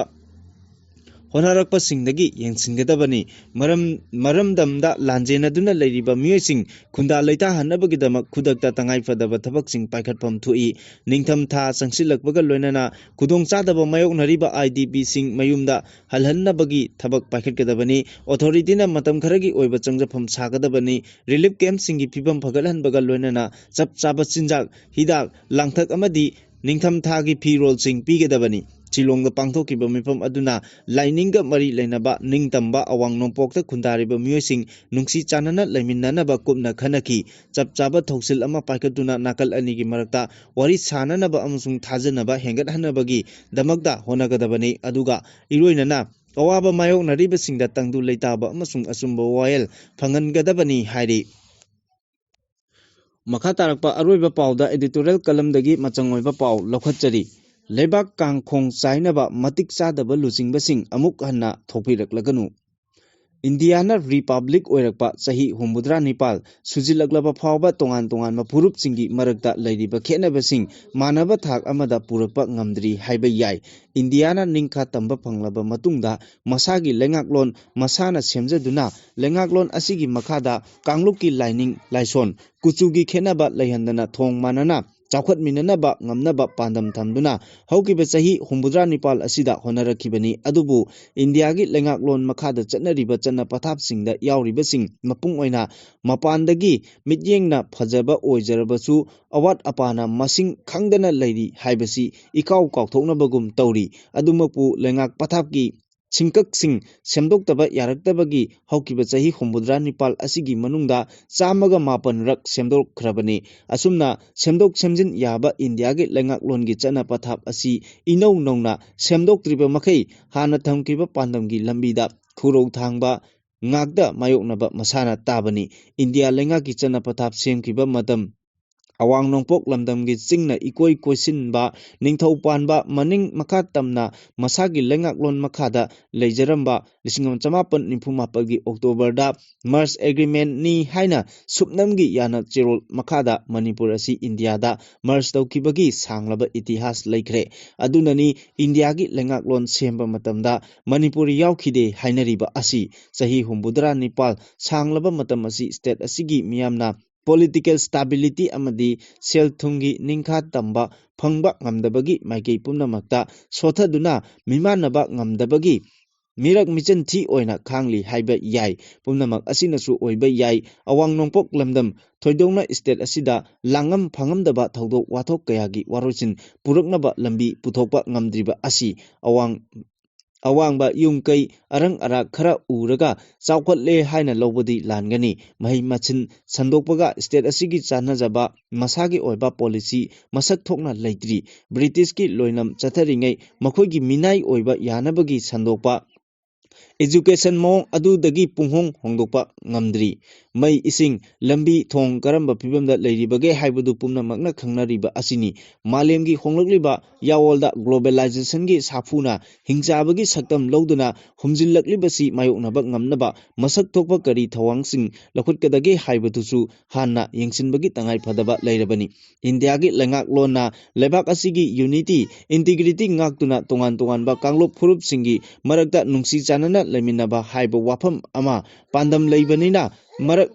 ꯍꯣꯠꯅꯔꯛꯄꯁꯤꯡꯗꯒꯤ ꯌꯦꯡꯁꯤꯟꯒꯗꯕꯅꯤ꯫ ꯃꯔꯝ, ꯃꯔꯝꯗꯝꯗ ꯂꯥꯟꯖꯦꯟꯅꯗꯨꯅ ꯂꯩꯔꯤꯕ ꯃꯤꯑꯣꯏꯁꯤꯡ ꯈꯨꯟꯗꯥ ꯂꯩꯇꯥꯍꯟꯅꯕꯒꯤꯗꯃꯛ ꯈꯨꯗꯛꯇ ꯇꯉꯥꯏꯐꯗꯕ ꯊꯕꯛꯁꯤꯡ ꯄꯥꯏꯈꯠꯐꯝ ꯊꯣꯛꯏ꯫ ꯅꯤꯡꯊꯝꯊꯥ ꯆꯪꯁꯤꯜꯂꯛꯄꯒ ꯂꯣꯏꯅꯅ ꯈꯨꯗꯣꯡꯆꯥꯗꯕ ꯃꯥꯌꯣꯛꯅꯔꯤꯕ ꯑꯥꯏ ꯗꯤ ꯄꯤꯁꯤꯡ ꯃꯌꯨꯝꯗ ꯍꯜꯍꯟꯅꯕꯒꯤ ꯊꯕꯛ ꯄꯥꯏꯈꯠꯀꯗꯕꯅꯤ꯫ Authorityꯅ ꯃꯇꯝ ꯈꯔꯒꯤ ꯑꯣꯏꯕ ꯆꯪꯖꯐꯝ ꯁꯥꯒꯗꯕꯅꯤ꯫ Relief campꯁꯤꯡꯒꯤ ꯐꯤꯕꯝ ꯐꯒꯠꯍꯟꯕꯒ ꯂꯣꯏꯅꯅ ꯆꯞ ꯆꯥꯕ ꯆꯤꯟꯖꯥꯛ, ꯍꯤꯗꯥꯛ, ꯂꯥꯡꯊꯛ ꯑꯃꯗꯤ ꯅꯤꯡꯊꯝꯊꯥꯒꯤ ꯐꯤꯔꯣꯜꯁꯤꯡ ꯄꯤꯒꯗꯕꯅꯤ꯫ ꯁꯤꯂꯣꯡꯗ ꯄꯥꯡꯊꯣꯛꯈꯤꯕ ꯃꯤꯐꯝ ꯑꯗꯨꯅ ꯂꯥꯏꯅꯤꯡꯒ ꯃꯔꯤ ꯂꯩꯅꯕ ꯅꯤꯡꯇꯝꯕ ꯑꯋꯥꯡ ꯅꯣꯡꯄꯣꯛꯇ ꯈꯨꯟꯗꯥꯔꯤꯕ ꯃꯤꯑꯣꯏꯁꯤꯡ ꯅꯨꯡꯁꯤ ꯆꯥꯟꯅꯅ ꯂꯩꯃꯤꯟꯅꯅꯕ ꯀꯨꯞꯅ ꯈꯟꯅꯈꯤ꯫ ꯆꯞ ꯆꯥꯕ ꯊꯧꯁꯤꯜ ꯑꯃ ꯄꯥꯏꯈꯠꯇꯨꯅ ꯅꯥꯀꯜ ꯑꯅꯤꯒꯤ ꯃꯔꯛꯇ ꯋꯥꯔꯤ ꯁꯥꯅꯅꯕ ꯑꯃꯁꯨꯡ ꯊꯥꯖꯅꯕ ꯍꯦꯟꯒꯠꯍꯟꯅꯕꯒꯤꯗꯃꯛꯇ ꯍꯣꯠꯅꯒꯗꯕꯅꯤ꯫ ꯑꯗꯨꯒ ꯏꯔꯣꯏꯅꯅ ꯑꯋꯥꯕ ꯃꯥꯌꯣꯛꯅꯔꯤꯕꯁꯤꯡꯗ ꯇꯪꯗꯨ ꯂꯩꯇꯥꯕ ꯑꯃꯁꯨꯡ ꯑꯆꯨꯝꯕ ꯋꯥꯌꯦꯜ ꯐꯪꯍꯟꯒꯗꯕꯅꯤ ꯍꯥꯏꯔꯤ꯫ ꯃꯈꯥ ꯇꯥꯔꯛꯄ ꯑꯔꯣꯏꯕ ꯄꯥꯎꯗ editorial columnꯗꯒꯤ ꯃꯆꯪ ꯑꯣꯏꯕ ꯄꯥꯎ ꯂꯧꯈꯠꯆꯔꯤ꯫ ꯂꯩꯕꯥꯛ ꯀꯥꯡꯈꯣꯡ ꯆꯥꯏꯅꯕ ꯃꯇꯤꯛ ꯆꯥꯗꯕ ꯂꯨꯆꯤꯡꯕꯁꯤꯡ ꯑꯃꯨꯛ ꯍꯟꯅ ꯊꯣꯛꯄꯤꯔꯛꯂꯒꯅꯨ꯫ ꯏꯟꯗꯤꯌꯥꯅ republic ꯑꯣꯏꯔꯛꯄ ꯆꯍꯤ ꯍꯨꯝꯐꯨꯇꯔꯥ ꯅꯤꯄꯥꯜ ꯁꯨꯖꯤꯜꯂꯛꯂꯕ ꯐꯥꯎꯕ ꯇꯣꯉꯥꯟ ꯇꯣꯉꯥꯟꯕ ꯐꯨꯔꯨꯞꯁꯤꯡꯒꯤ ꯃꯔꯛꯇ ꯂꯩꯔꯤꯕ ꯈꯦꯠꯅꯕꯁꯤꯡ ꯃꯥꯟꯅꯕ ꯊꯥꯛ ꯑꯃꯗ ꯄꯨꯔꯛꯄ ꯉꯝꯗ꯭ꯔꯤ ꯍꯥꯏꯕ ꯌꯥꯏ꯫ ꯏꯟꯗꯤꯌꯥꯅ ꯅꯤꯡꯈꯥ ꯇꯝꯕ ꯐꯪꯂꯕ ꯃꯇꯨꯡꯗ ꯃꯁꯥꯒꯤ ꯂꯩꯉꯥꯛꯂꯣꯟ ꯃꯁꯥꯅ ꯁꯦꯝꯖꯗꯨꯅ ꯂꯩꯉꯥꯛꯂꯣꯟ ꯑꯁꯤꯒꯤ ꯃꯈꯥꯗ ꯀꯥꯡꯂꯨꯞꯀꯤ ꯂꯥꯏꯅꯤꯡ ꯂꯥꯏꯁꯣꯟ, ꯀꯨꯆꯨꯒꯤ ꯈꯦꯠꯅꯕ ꯂꯩꯍꯟꯗꯅ ꯊꯣꯡ ꯃꯥꯟꯅꯅ ꯆꯥꯎꯈꯠꯃꯤꯟꯅꯅꯕ ꯉꯝꯅꯕ ꯄꯥꯟꯗꯝ ꯊꯝꯗꯨꯅ ꯍꯧꯈꯤꯕ ꯆꯍꯤ ꯍꯨꯝꯐꯨꯇꯔꯥ ꯅꯤꯄꯥꯜ ꯑꯁꯤꯗ ꯍꯣꯠꯅꯔꯛꯈꯤꯕꯅꯤ꯫ ꯑꯗꯨꯕꯨ ꯏꯟꯗꯤꯌꯥꯒꯤ ꯂꯩꯉꯥꯛꯂꯣꯟ ꯃꯈꯥꯗ ꯆꯠꯅꯔꯤꯕ ꯆꯠꯅ ꯄꯊꯥꯞꯁꯤꯡꯗ ꯌꯥꯎꯔꯤꯕꯁꯤꯡ ꯃꯄꯨꯡ ꯑꯣꯏꯅ ꯃꯄꯥꯟꯗꯒꯤ ꯃꯤꯠꯌꯦꯡꯅ ꯐꯖꯕ ꯑꯣꯏꯖꯔꯕꯁꯨ ꯑꯋꯥꯠ ꯑꯄꯥꯅ ꯃꯁꯤꯡ ꯈꯪꯗꯅ ꯂꯩꯔꯤ ꯍꯥꯏꯕꯁꯤ ꯏꯀꯥꯎ ꯀꯥꯎꯊꯣꯛꯅꯕꯒꯨꯝ ꯇꯧꯔꯤ꯫ ꯑꯗꯨꯃꯛꯄꯨ ꯂꯩꯉꯥꯛ ꯄꯊꯥꯞꯀꯤ ꯁꯤꯡꯀꯛꯁꯤꯡ ꯁꯦꯝꯗꯣꯛꯇꯕ ꯌꯥꯔꯛꯇꯕꯒꯤ ꯍꯧꯈꯤꯕ ꯆꯍꯤ ꯍꯨꯝꯐꯨꯇꯔꯥ ꯅꯤꯄꯥꯜ ꯑꯁꯤꯒꯤ ꯃꯅꯨꯡꯗ ꯆꯥꯝꯃꯒ ꯃꯥꯄꯟ ꯔꯛ ꯁꯦꯝꯗꯣꯛꯈ꯭ꯔꯕꯅꯤ꯫ ꯑꯁꯨꯝꯅ ꯁꯦꯝꯗꯣꯛ ꯁꯦꯝꯖꯤꯟ ꯌꯥꯕ ꯏꯟꯗꯤꯌꯥꯒꯤ ꯂꯩꯉꯥꯛꯂꯣꯟꯒꯤ ꯆꯠꯅ ꯄꯊꯥꯞ ꯑꯁꯤ ꯏꯅꯧ ꯅꯧꯅ ꯁꯦꯝꯗꯣꯛꯇ꯭ꯔꯤꯕ ꯃꯈꯩ ꯍꯥꯟꯅ ꯊꯝꯈꯤꯕ ꯄꯥꯟꯗꯝꯒꯤ ꯂꯝꯕꯤꯗ ꯈꯨꯔꯧ ꯊꯥꯡꯕ ꯉꯥꯛꯇ ꯃꯥꯌꯣꯛꯅꯕ ꯃꯁꯥꯅ ꯇꯥꯕꯅꯤ꯫ ꯏꯟꯗꯤꯌꯥ ꯂꯩꯉꯥꯛꯀꯤ ꯆꯠꯅ ꯄꯊꯥꯞ ꯁꯦꯝꯈꯤꯕ ꯃꯇꯝ ꯑꯋꯥꯡ ꯅꯣꯡꯄꯣꯛ ꯂꯝꯗꯝꯒꯤ ꯆꯤꯡꯅ ꯏꯀꯣꯏ ꯀꯣꯏꯁꯤꯟꯕ, ꯅꯤꯡꯊꯧ ꯄꯥꯟꯕ ꯃꯅꯤꯡ ꯃꯈꯥ ꯇꯝꯅ ꯃꯁꯥꯒꯤ ꯂꯩꯉꯥꯛꯂꯣꯟ ꯃꯈꯥꯗ ꯂꯩꯖꯔꯝꯕ ꯂꯤꯁꯤꯡ ꯑꯃ ꯆꯃꯥꯄꯟ ꯅꯤꯐꯨ ꯃꯥꯄꯜꯒꯤ Octoberꯗ merge agreementꯅꯤ ꯍꯥꯏꯅ ꯁꯨꯞꯅꯝꯒꯤ ꯌꯥꯅ ꯆꯦꯔꯣꯜ ꯃꯈꯥꯗ ꯃꯅꯤꯄꯨꯔ ꯑꯁꯤ ꯏꯟꯗꯤꯌꯥꯗ merge ꯇꯧꯈꯤꯕꯒꯤ ꯁꯥꯡꯂꯕ ꯏꯇꯤꯍꯥꯁ ꯂꯩꯈ꯭ꯔꯦ꯫ ꯑꯗꯨꯅꯅꯤ ꯏꯟꯗꯤꯌꯥꯒꯤ ꯂꯩꯉꯥꯛꯂꯣꯟ ꯁꯦꯝꯕ ꯃꯇꯝꯗ ꯃꯅꯤꯄꯨꯔ ꯌꯥꯎꯈꯤꯗꯦ ꯍꯥꯏꯅꯔꯤꯕ ꯑꯁꯤ꯫ ꯆꯍꯤ ꯍꯨꯝꯐꯨꯇꯔꯥ ꯅꯤꯄꯥꯜ ꯁꯥꯡꯂꯕ ꯃꯇꯝ ꯑꯁꯤ state ꯑꯁꯤꯒꯤ ꯃꯤꯌꯥꯝꯅ political stability ꯑꯃꯗꯤ ꯁꯦꯜ ꯊꯨꯝꯒꯤ ꯅꯤꯡꯈꯥ ꯇꯝꯕ ꯐꯪꯕ ꯉꯝꯗꯕꯒꯤ ꯃꯥꯏꯀꯩ ꯄꯨꯝꯅꯃꯛꯇ ꯁꯣꯊꯗꯨꯅ ꯃꯤꯃꯥꯟꯅꯕ ꯉꯝꯗꯕꯒꯤ ꯃꯤꯔꯛ ꯃꯤꯆꯟ ꯊꯤ ꯑꯣꯏꯅ ꯈꯥꯡꯂꯤ ꯍꯥꯏꯕ ꯌꯥꯏ꯫ ꯄꯨꯝꯅꯃꯛ ꯑꯁꯤꯅꯁꯨ ꯑꯣꯏꯕ ꯌꯥꯏ꯫ ꯑꯋꯥꯡ ꯅꯣꯡꯄꯣꯛ ꯂꯝꯗꯝ ꯊꯣꯏꯗꯣꯛꯅ state ꯑꯁꯤꯗ ꯂꯥꯡꯉꯝ ꯐꯪꯉꯝꯗꯕ ꯊꯧꯗꯣꯛ ꯋꯥꯊꯣꯛ ꯀꯌꯥꯒꯤ ꯋꯥꯔꯣꯏꯁꯤꯟ ꯄꯨꯔꯛꯅꯕ ꯂꯝꯕꯤ ꯄꯨꯊꯣꯛꯄ ꯉꯝꯗ꯭ꯔꯤꯕ ꯑꯁꯤ꯫ ꯑꯋꯥꯡ ꯑꯋꯥꯡꯕ ꯌꯨꯝ ꯀꯩ ꯑꯔꯪ ꯑꯔꯥꯛ ꯈꯔ ꯎꯔꯒ ꯆꯥꯎꯈꯠꯂꯦ ꯍꯥꯏꯅ ꯂꯧꯕꯗꯤ ꯂꯥꯟꯒꯅꯤ꯫ ꯃꯍꯩ ꯃꯁꯤꯡ ꯁꯟꯗꯣꯛꯄꯒ state ꯑꯁꯤꯒꯤ ꯆꯥꯟꯅꯖꯕ ꯃꯁꯥꯒꯤ ꯑꯣꯏꯕ policy ꯃꯁꯛ ꯊꯣꯛꯅ ꯂꯩꯇ꯭ꯔꯤ꯫ Britishꯀꯤ ꯂꯣꯏꯂꯝ ꯆꯠꯊꯔꯤꯉꯩ ꯃꯈꯣꯏꯒꯤ ꯃꯤꯅꯥꯏ ꯑꯣꯏꯕ ꯌꯥꯅꯕꯒꯤ ꯁꯟꯗꯣꯛꯄ education ꯃꯑꯣꯡ ꯑꯗꯨꯗꯒꯤ ꯄꯨꯡꯍꯣꯡ ꯍꯣꯡꯗꯣꯛꯄ ꯉꯝꯗ꯭ꯔꯤ꯫ ꯃꯩ, ꯏꯁꯤꯡ, ꯂꯝꯕꯤ, ꯊꯣꯡ ꯀꯔꯝꯕ ꯐꯤꯕꯝꯗ ꯂꯩꯔꯤꯕꯒꯦ ꯍꯥꯏꯕꯗꯨ ꯄꯨꯝꯅꯃꯛꯅ ꯈꯪꯅꯔꯤꯕ ꯑꯁꯤꯅꯤ꯫ ꯃꯥꯂꯦꯝꯒꯤ ꯍꯣꯡꯂꯛꯂꯤꯕ ꯌꯥꯑꯣꯜꯗ globalizationꯒꯤ ꯁꯥꯐꯨꯅ ꯍꯤꯡꯆꯥꯕꯒꯤ ꯁꯛꯇꯝ ꯂꯧꯗꯨꯅ ꯍꯨꯝꯖꯤꯜꯂꯛꯂꯤꯕꯁꯤ ꯃꯥꯌꯣꯛꯅꯕ ꯉꯝꯅꯕ ꯃꯁꯛ ꯊꯣꯛꯄ ꯀꯔꯤ ꯊꯧꯑꯣꯡꯁꯤꯡ ꯂꯧꯈꯠꯀꯗꯒꯦ ꯍꯥꯏꯕꯗꯨꯁꯨ ꯍꯥꯟꯅ ꯌꯦꯡꯁꯤꯟꯕꯒꯤ ꯇꯉꯥꯏ ꯐꯗꯕ ꯂꯩꯔꯕꯅꯤ꯫ ꯏꯟꯗꯤꯌꯥꯒꯤ ꯂꯩꯉꯥꯛꯂꯣꯟꯅ ꯂꯩꯕꯥꯛ ꯑꯁꯤꯒꯤ unity, integrity ꯉꯥꯛꯇꯨꯅ ꯇꯣꯉꯥꯟ ꯇꯣꯉꯥꯟꯕ ꯀꯥꯡꯂꯨꯞ ꯐꯨꯔꯨꯞꯁꯤꯡꯒꯤ ꯃꯔꯛꯇ ꯅꯨꯡꯁꯤ ꯆꯥꯟꯅꯅ ꯂꯩꯃꯤꯟꯅꯕ ꯍꯥꯏꯕ ꯋꯥꯐꯝ ꯑꯃ ꯄꯥꯟꯗꯝ ꯂꯩꯕꯅꯤꯅ, ꯃꯔꯛ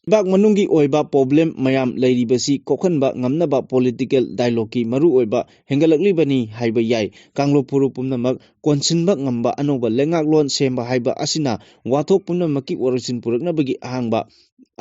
ꯂꯩꯕꯥꯛ ꯃꯅꯨꯡꯒꯤ ꯑꯣꯏꯕ problem ꯃꯌꯥꯝ ꯂꯩꯔꯤꯕꯁꯤ ꯀꯣꯛꯍꯟꯕ ꯉꯝꯅꯕ political dialogueꯀꯤ ꯃꯔꯨꯑꯣꯏꯕ ꯍꯦꯟꯒꯠꯂꯛꯂꯤꯕꯅꯤ ꯍꯥꯏꯕ ꯌꯥꯏ꯫ ꯀꯥꯡꯂꯨꯞ ꯐꯨꯔꯨꯞ ꯄꯨꯝꯅꯃꯛ ꯀꯣꯟꯁꯤꯟꯕ ꯉꯝꯕ ꯑꯅꯧꯕ ꯂꯩꯉꯥꯛꯂꯣꯟ ꯁꯦꯝꯕ ꯍꯥꯏꯕ ꯑꯁꯤꯅ ꯋꯥꯊꯣꯛ ꯄꯨꯝꯅꯃꯛꯀꯤ ꯋꯥꯔꯣꯏꯁꯤꯟ ꯄꯨꯔꯛꯅꯕꯒꯤ ꯑꯍꯥꯡꯕ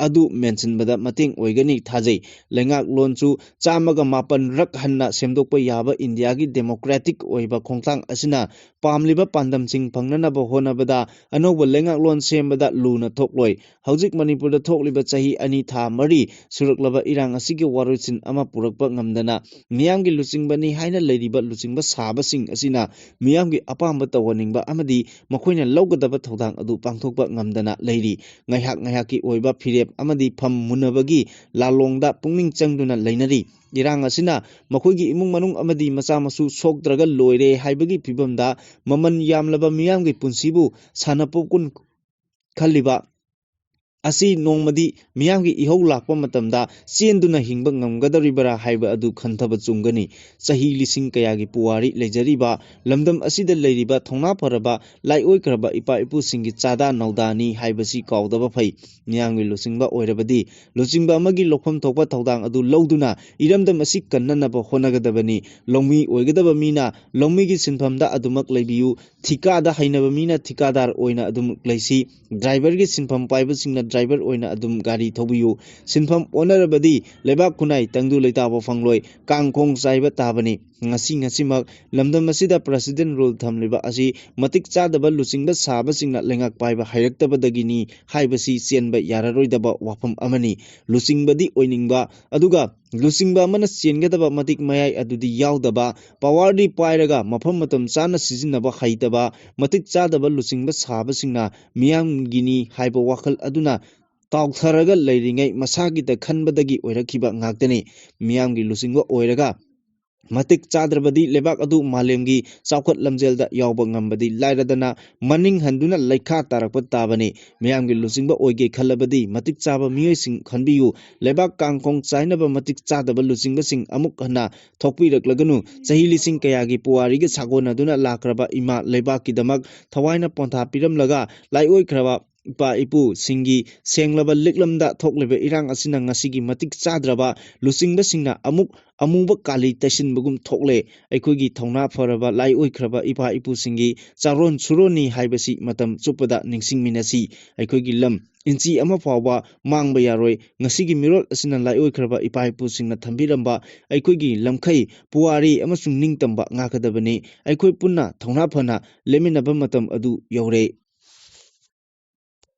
ꯑꯗꯨ ꯃꯦꯟꯁꯤꯟꯕꯗ ꯃꯇꯦꯡ ꯑꯣꯏꯒꯅꯤ ꯊꯥꯖꯩ꯫ ꯂꯩꯉꯥꯛꯂꯣꯟꯁꯨ ꯆꯥꯝꯃꯒ ꯃꯥꯄꯟ ꯔꯛ ꯍꯟꯅ ꯁꯦꯝꯗꯣꯛꯄ ꯌꯥꯕ ꯏꯟꯗꯤꯌꯥꯒꯤ democratic ꯑꯣꯏꯕ ꯈꯣꯡꯊꯥꯡ ꯑꯁꯤꯅ ꯄꯥꯝꯂꯤꯕ ꯄꯥꯟꯗꯝꯁꯤꯡ ꯐꯪꯅꯅꯕ ꯍꯣꯠꯅꯕꯗ ꯑꯅꯧꯕ ꯂꯩꯉꯥꯛꯂꯣꯟ ꯁꯦꯝꯕꯗ ꯂꯨꯅ ꯊꯣꯛꯂꯣꯏ꯫ ꯍꯧꯖꯤꯛ ꯃꯅꯤꯄꯨꯔꯗ ꯊꯣꯛꯂꯤꯕ ꯆꯍꯤ ꯑꯅꯤ ꯊꯥ ꯃꯔꯤ ꯁꯨꯔꯛꯂꯕ ꯏꯔꯥꯡ ꯑꯁꯤꯒꯤ ꯋꯥꯔꯣꯏꯁꯤꯟ ꯑꯃ ꯄꯨꯔꯛꯄ ꯉꯝꯗꯅ ꯃꯤꯌꯥꯝꯒꯤ ꯂꯨꯆꯤꯡꯕꯅꯤ ꯍꯥꯏꯅ ꯂꯩꯔꯤꯕ ꯂꯨꯆꯤꯡꯕ ꯁꯥꯕꯁꯤꯡ ꯑꯁꯤꯅ ꯃꯤꯌꯥꯝꯒꯤ ꯑꯄꯥꯝꯕ ꯇꯧꯍꯟꯅꯤꯡꯕ ꯑꯃꯗꯤ ꯃꯈꯣꯏꯅ ꯂꯧꯒꯗꯕ ꯊꯧꯗꯥꯡ ꯑꯗꯨ ꯄꯥꯡꯊꯣꯛꯄ ꯉꯝꯗꯅ ꯂꯩꯔꯤ꯫ ꯉꯥꯏꯍꯥꯛ ꯉꯥꯏꯍꯥꯛꯀꯤ ꯑꯣꯏꯕ ꯐꯤꯔꯦꯞ ꯑꯃꯗꯤ ꯐꯝ ꯃꯨꯟꯅꯕꯒꯤ ꯂꯥꯂꯣꯡꯗ ꯄꯨꯛꯅꯤꯡ ꯆꯪꯗꯨꯅ ꯂꯩꯅꯔꯤ꯫ ꯏꯔꯥꯡ ꯑꯁꯤꯅ ꯃꯈꯣꯏꯒꯤ ꯏꯃꯨꯡ ꯃꯅꯨꯡ ꯑꯃꯗꯤ ꯃꯆꯥ ꯃꯁꯨ ꯁꯣꯛꯇ꯭ꯔꯒ ꯂꯣꯏꯔꯦ ꯍꯥꯏꯕꯒꯤ ꯐꯤꯕꯝꯗ ꯃꯃꯜ ꯌꯥꯝꯂꯕ ꯃꯤꯌꯥꯝꯒꯤ ꯄꯨꯟꯁꯤꯕꯨ ꯁꯥꯟꯅꯄꯣꯠꯀꯨꯝ ꯈꯜꯂꯤꯕ ꯑꯁꯤ ꯅꯣꯡꯃꯗꯤ ꯃꯤꯌꯥꯝꯒꯤ ꯏꯍꯧ ꯂꯥꯛꯄ ꯃꯇꯝꯗ ꯆꯦꯟꯗꯨꯅ ꯍꯤꯡꯕ ꯉꯝꯒꯗꯧꯔꯤꯕꯔꯥ ꯍꯥꯏꯕ ꯑꯗꯨ ꯈꯟꯊꯕ ꯆꯨꯝꯒꯅꯤ꯫ ꯆꯍꯤ ꯂꯤꯁꯤꯡ ꯀꯌꯥꯒꯤ ꯄꯨꯋꯥꯔꯤ ꯂꯩꯖꯔꯤꯕ ꯂꯝꯗꯝ ꯑꯁꯤꯗ ꯂꯩꯔꯤꯕ ꯊꯧꯅꯥ ꯐꯔꯕ ꯂꯥꯏꯑꯣꯏꯈ꯭ꯔꯕ ꯏꯄꯥ ꯏꯄꯨꯁꯤꯡꯒꯤ ꯆꯥꯗꯥ ꯅꯧꯗꯥꯅꯤ ꯍꯥꯏꯕꯁꯤ ꯀꯥꯎꯗꯕ ꯐꯩ꯫ ꯃꯤꯌꯥꯝꯒꯤ ꯂꯨꯆꯤꯡꯕ ꯑꯣꯏꯔꯕꯗꯤ ꯂꯨꯆꯤꯡꯕ ꯑꯃꯒꯤ ꯂꯧꯐꯝ ꯊꯣꯛꯄ ꯊꯧꯗꯥꯡ ꯑꯗꯨ ꯂꯧꯗꯨꯅ ꯏꯔꯝꯗꯝ ꯑꯁꯤ ꯀꯟꯅꯅꯕ ꯍꯣꯠꯅꯒꯗꯕꯅꯤ꯫ ꯂꯧꯃꯤ ꯑꯣꯏꯒꯗꯕ ꯃꯤꯅ ꯂꯧꯃꯤꯒꯤ ꯁꯤꯟꯐꯝꯗ ꯑꯗꯨꯃꯛ ꯂꯩꯕꯤꯌꯨ꯫ ꯊꯤꯀꯥꯗ ꯍꯩꯅꯕ ꯃꯤꯅ ꯊꯤꯀꯥꯗꯥꯔ ꯑꯣꯏꯅ ꯑꯗꯨꯝ ꯂꯩꯁꯤ꯫ Driverꯒꯤ ꯁꯤꯟꯐꯝ ꯄꯥꯏꯕꯁꯤꯡꯅ driver ꯑꯣꯏꯅ ꯑꯗꯨꯝ ꯒꯥꯔꯤ ꯊꯧꯕꯤꯌꯨ꯫ ꯁꯤꯟꯐꯝ ꯑꯣꯟꯅꯔꯕꯗꯤ ꯂꯩꯕꯥꯛ ꯈꯨꯟꯅꯥꯏ ꯇꯪꯗꯨ ꯂꯩꯇꯥꯕ ꯐꯪꯂꯣꯏ, ꯀꯥꯡꯈꯣꯡ ꯆꯥꯏꯕ ꯇꯥꯕꯅꯤ꯫ ꯉꯁꯤ ꯉꯁꯤꯃꯛ ꯂꯝꯗꯝ ꯑꯁꯤꯗ president rule ꯊꯝꯂꯤꯕ ꯑꯁꯤ ꯃꯇꯤꯛ ꯆꯥꯗꯕ ꯂꯨꯆꯤꯡꯕ ꯁꯥꯕꯁꯤꯡꯅ ꯂꯩꯉꯥꯛ ꯄꯥꯏꯕ ꯍꯩꯔꯛꯇꯕꯗꯒꯤꯅꯤ ꯍꯥꯏꯕꯁꯤ ꯆꯦꯟꯕ ꯌꯥꯔꯔꯣꯏꯗꯕ ꯋꯥꯐꯝ ꯑꯃꯅꯤ꯫ ꯂꯨꯆꯤꯡꯕꯗꯤ ꯑꯣꯏꯅꯤꯡꯕ, ꯑꯗꯨꯒ ꯂꯨꯆꯤꯡꯕ ꯑꯃꯅ ꯆꯦꯟꯒꯗꯕ ꯃꯇꯤꯛ ꯃꯌꯥꯏ ꯑꯗꯨꯗꯤ ꯌꯥꯎꯗꯕ, ꯄꯋꯥꯔꯗꯤ ꯄꯥꯏꯔꯒ ꯃꯐꯝ ꯃꯇꯝ ꯆꯥꯅ ꯁꯤꯖꯤꯟꯅꯕ ꯍꯩꯇꯕ, ꯃꯇꯤꯛ ꯆꯥꯗꯕ ꯂꯨꯆꯤꯡꯕ ꯁꯥꯕꯁꯤꯡꯅ ꯃꯤꯌꯥꯝꯒꯤꯅꯤ ꯍꯥꯏꯕ ꯋꯥꯈꯜ ꯑꯗꯨꯅ ꯇꯥꯎꯊꯔꯒ ꯂꯩꯔꯤꯉꯩ ꯃꯁꯥꯒꯤꯗ ꯈꯟꯕꯗꯒꯤ ꯑꯣꯏꯔꯛꯈꯤꯕ ꯉꯥꯛꯇꯅꯤ꯫ ꯃꯤꯌꯥꯝꯒꯤ ꯂꯨꯆꯤꯡꯕ ꯑꯣꯏꯔꯒ ꯃꯇꯤꯛ ꯆꯥꯗ꯭ꯔꯕꯗꯤ ꯂꯩꯕꯥꯛ ꯑꯗꯨ ꯃꯥꯂꯦꯝꯒꯤ ꯆꯥꯎꯈꯠ ꯂꯝꯖꯦꯜꯗ ꯌꯥꯎꯕ ꯉꯝꯕꯗꯤ ꯂꯥꯏꯔꯗꯅ ꯃꯅꯤꯡ ꯍꯟꯗꯨꯅ ꯂꯩꯈꯥ ꯇꯥꯔꯛꯄ ꯇꯥꯕꯅꯤ꯫ ꯃꯤꯌꯥꯝꯒꯤ ꯂꯨꯆꯤꯡꯕ ꯑꯣꯏꯒꯦ ꯈꯜꯂꯕꯗꯤ ꯃꯇꯤꯛ ꯆꯥꯕ ꯃꯤꯑꯣꯏꯁꯤꯡ ꯈꯟꯕꯤꯌꯨ꯫ ꯂꯩꯕꯥꯛ ꯀꯥꯡꯈꯣꯡ ꯆꯥꯏꯅꯕ ꯃꯇꯤꯛ ꯆꯥꯗꯕ ꯂꯨꯆꯤꯡꯕꯁꯤꯡ ꯑꯃꯨꯛ ꯍꯟꯅ ꯊꯣꯛꯄꯤꯔꯛꯂꯒꯅꯨ꯫ ꯆꯍꯤ ꯂꯤꯁꯤꯡ ꯀꯌꯥꯒꯤ ꯄꯨꯋꯥꯔꯤꯒ ꯁꯥꯒꯣꯟꯅꯗꯨꯅ ꯂꯥꯛꯈ꯭ꯔꯕ ꯏꯃꯥ ꯂꯩꯕꯥꯛꯀꯤꯗꯃꯛ ꯊꯋꯥꯏꯅ ꯄꯣꯟꯊꯥ ꯄꯤꯔꯝꯂꯒ ꯂꯥꯏꯑꯣꯏꯈ꯭ꯔꯕ ꯏꯄꯥ ꯏꯄꯨꯁꯤꯡꯒꯤ ꯁꯦꯡꯂꯕ ꯂꯤꯛꯂꯝꯗ ꯊꯣꯛꯂꯤꯕ ꯏꯔꯥꯡ ꯑꯁꯤꯅ ꯉꯁꯤꯒꯤ ꯃꯇꯤꯛ ꯆꯥꯗ꯭ꯔꯕ ꯂꯨꯆꯤꯡꯕꯁꯤꯡꯅ ꯑꯃꯨꯛ ꯑꯃꯨꯕ ꯀꯥꯂꯤ ꯇꯩꯁꯤꯟꯕꯒꯨꯝ ꯊꯣꯛꯂꯦ꯫ ꯑꯩꯈꯣꯏꯒꯤ ꯊꯧꯅꯥ ꯐꯔꯕ ꯂꯥꯏꯑꯣꯏꯈ꯭ꯔꯕ ꯏꯄꯥ ꯏꯄꯨꯁꯤꯡꯒꯤ ꯆꯥꯔꯣꯟ ꯁꯨꯔꯣꯟꯅꯤ ꯍꯥꯏꯕꯁꯤ ꯃꯇꯝ ꯆꯨꯞꯄꯗ ꯅꯤꯡꯁꯤꯡꯃꯤꯟꯅꯁꯤ꯫ ꯑꯩꯈꯣꯏꯒꯤ ꯂꯝ ꯏꯟꯆꯤ ꯑꯃ ꯐꯥꯎꯕ ꯃꯥꯡꯕ ꯌꯥꯔꯣꯏ꯫ ꯉꯁꯤꯒꯤ ꯃꯤꯔꯣꯜ ꯑꯁꯤꯅ ꯂꯥꯏꯑꯣꯏꯈ꯭ꯔꯕ ꯏꯄꯥ ꯏꯄꯨꯁꯤꯡꯅ ꯊꯝꯕꯤꯔꯝꯕ ꯑꯩꯈꯣꯏꯒꯤ ꯂꯝꯈꯩ, ꯄꯨꯋꯥꯔꯤ ꯑꯃꯁꯨꯡ ꯅꯤꯡꯇꯝꯕ ꯉꯥꯛꯀꯗꯕꯅꯤ꯫ ꯑꯩꯈꯣꯏ ꯄꯨꯟꯅ ꯊꯧꯅꯥ ꯐꯅ ꯂꯦꯞꯃꯤꯟꯅꯕ ꯃꯇꯝ ꯑꯗꯨ ꯌꯧꯔꯦ꯫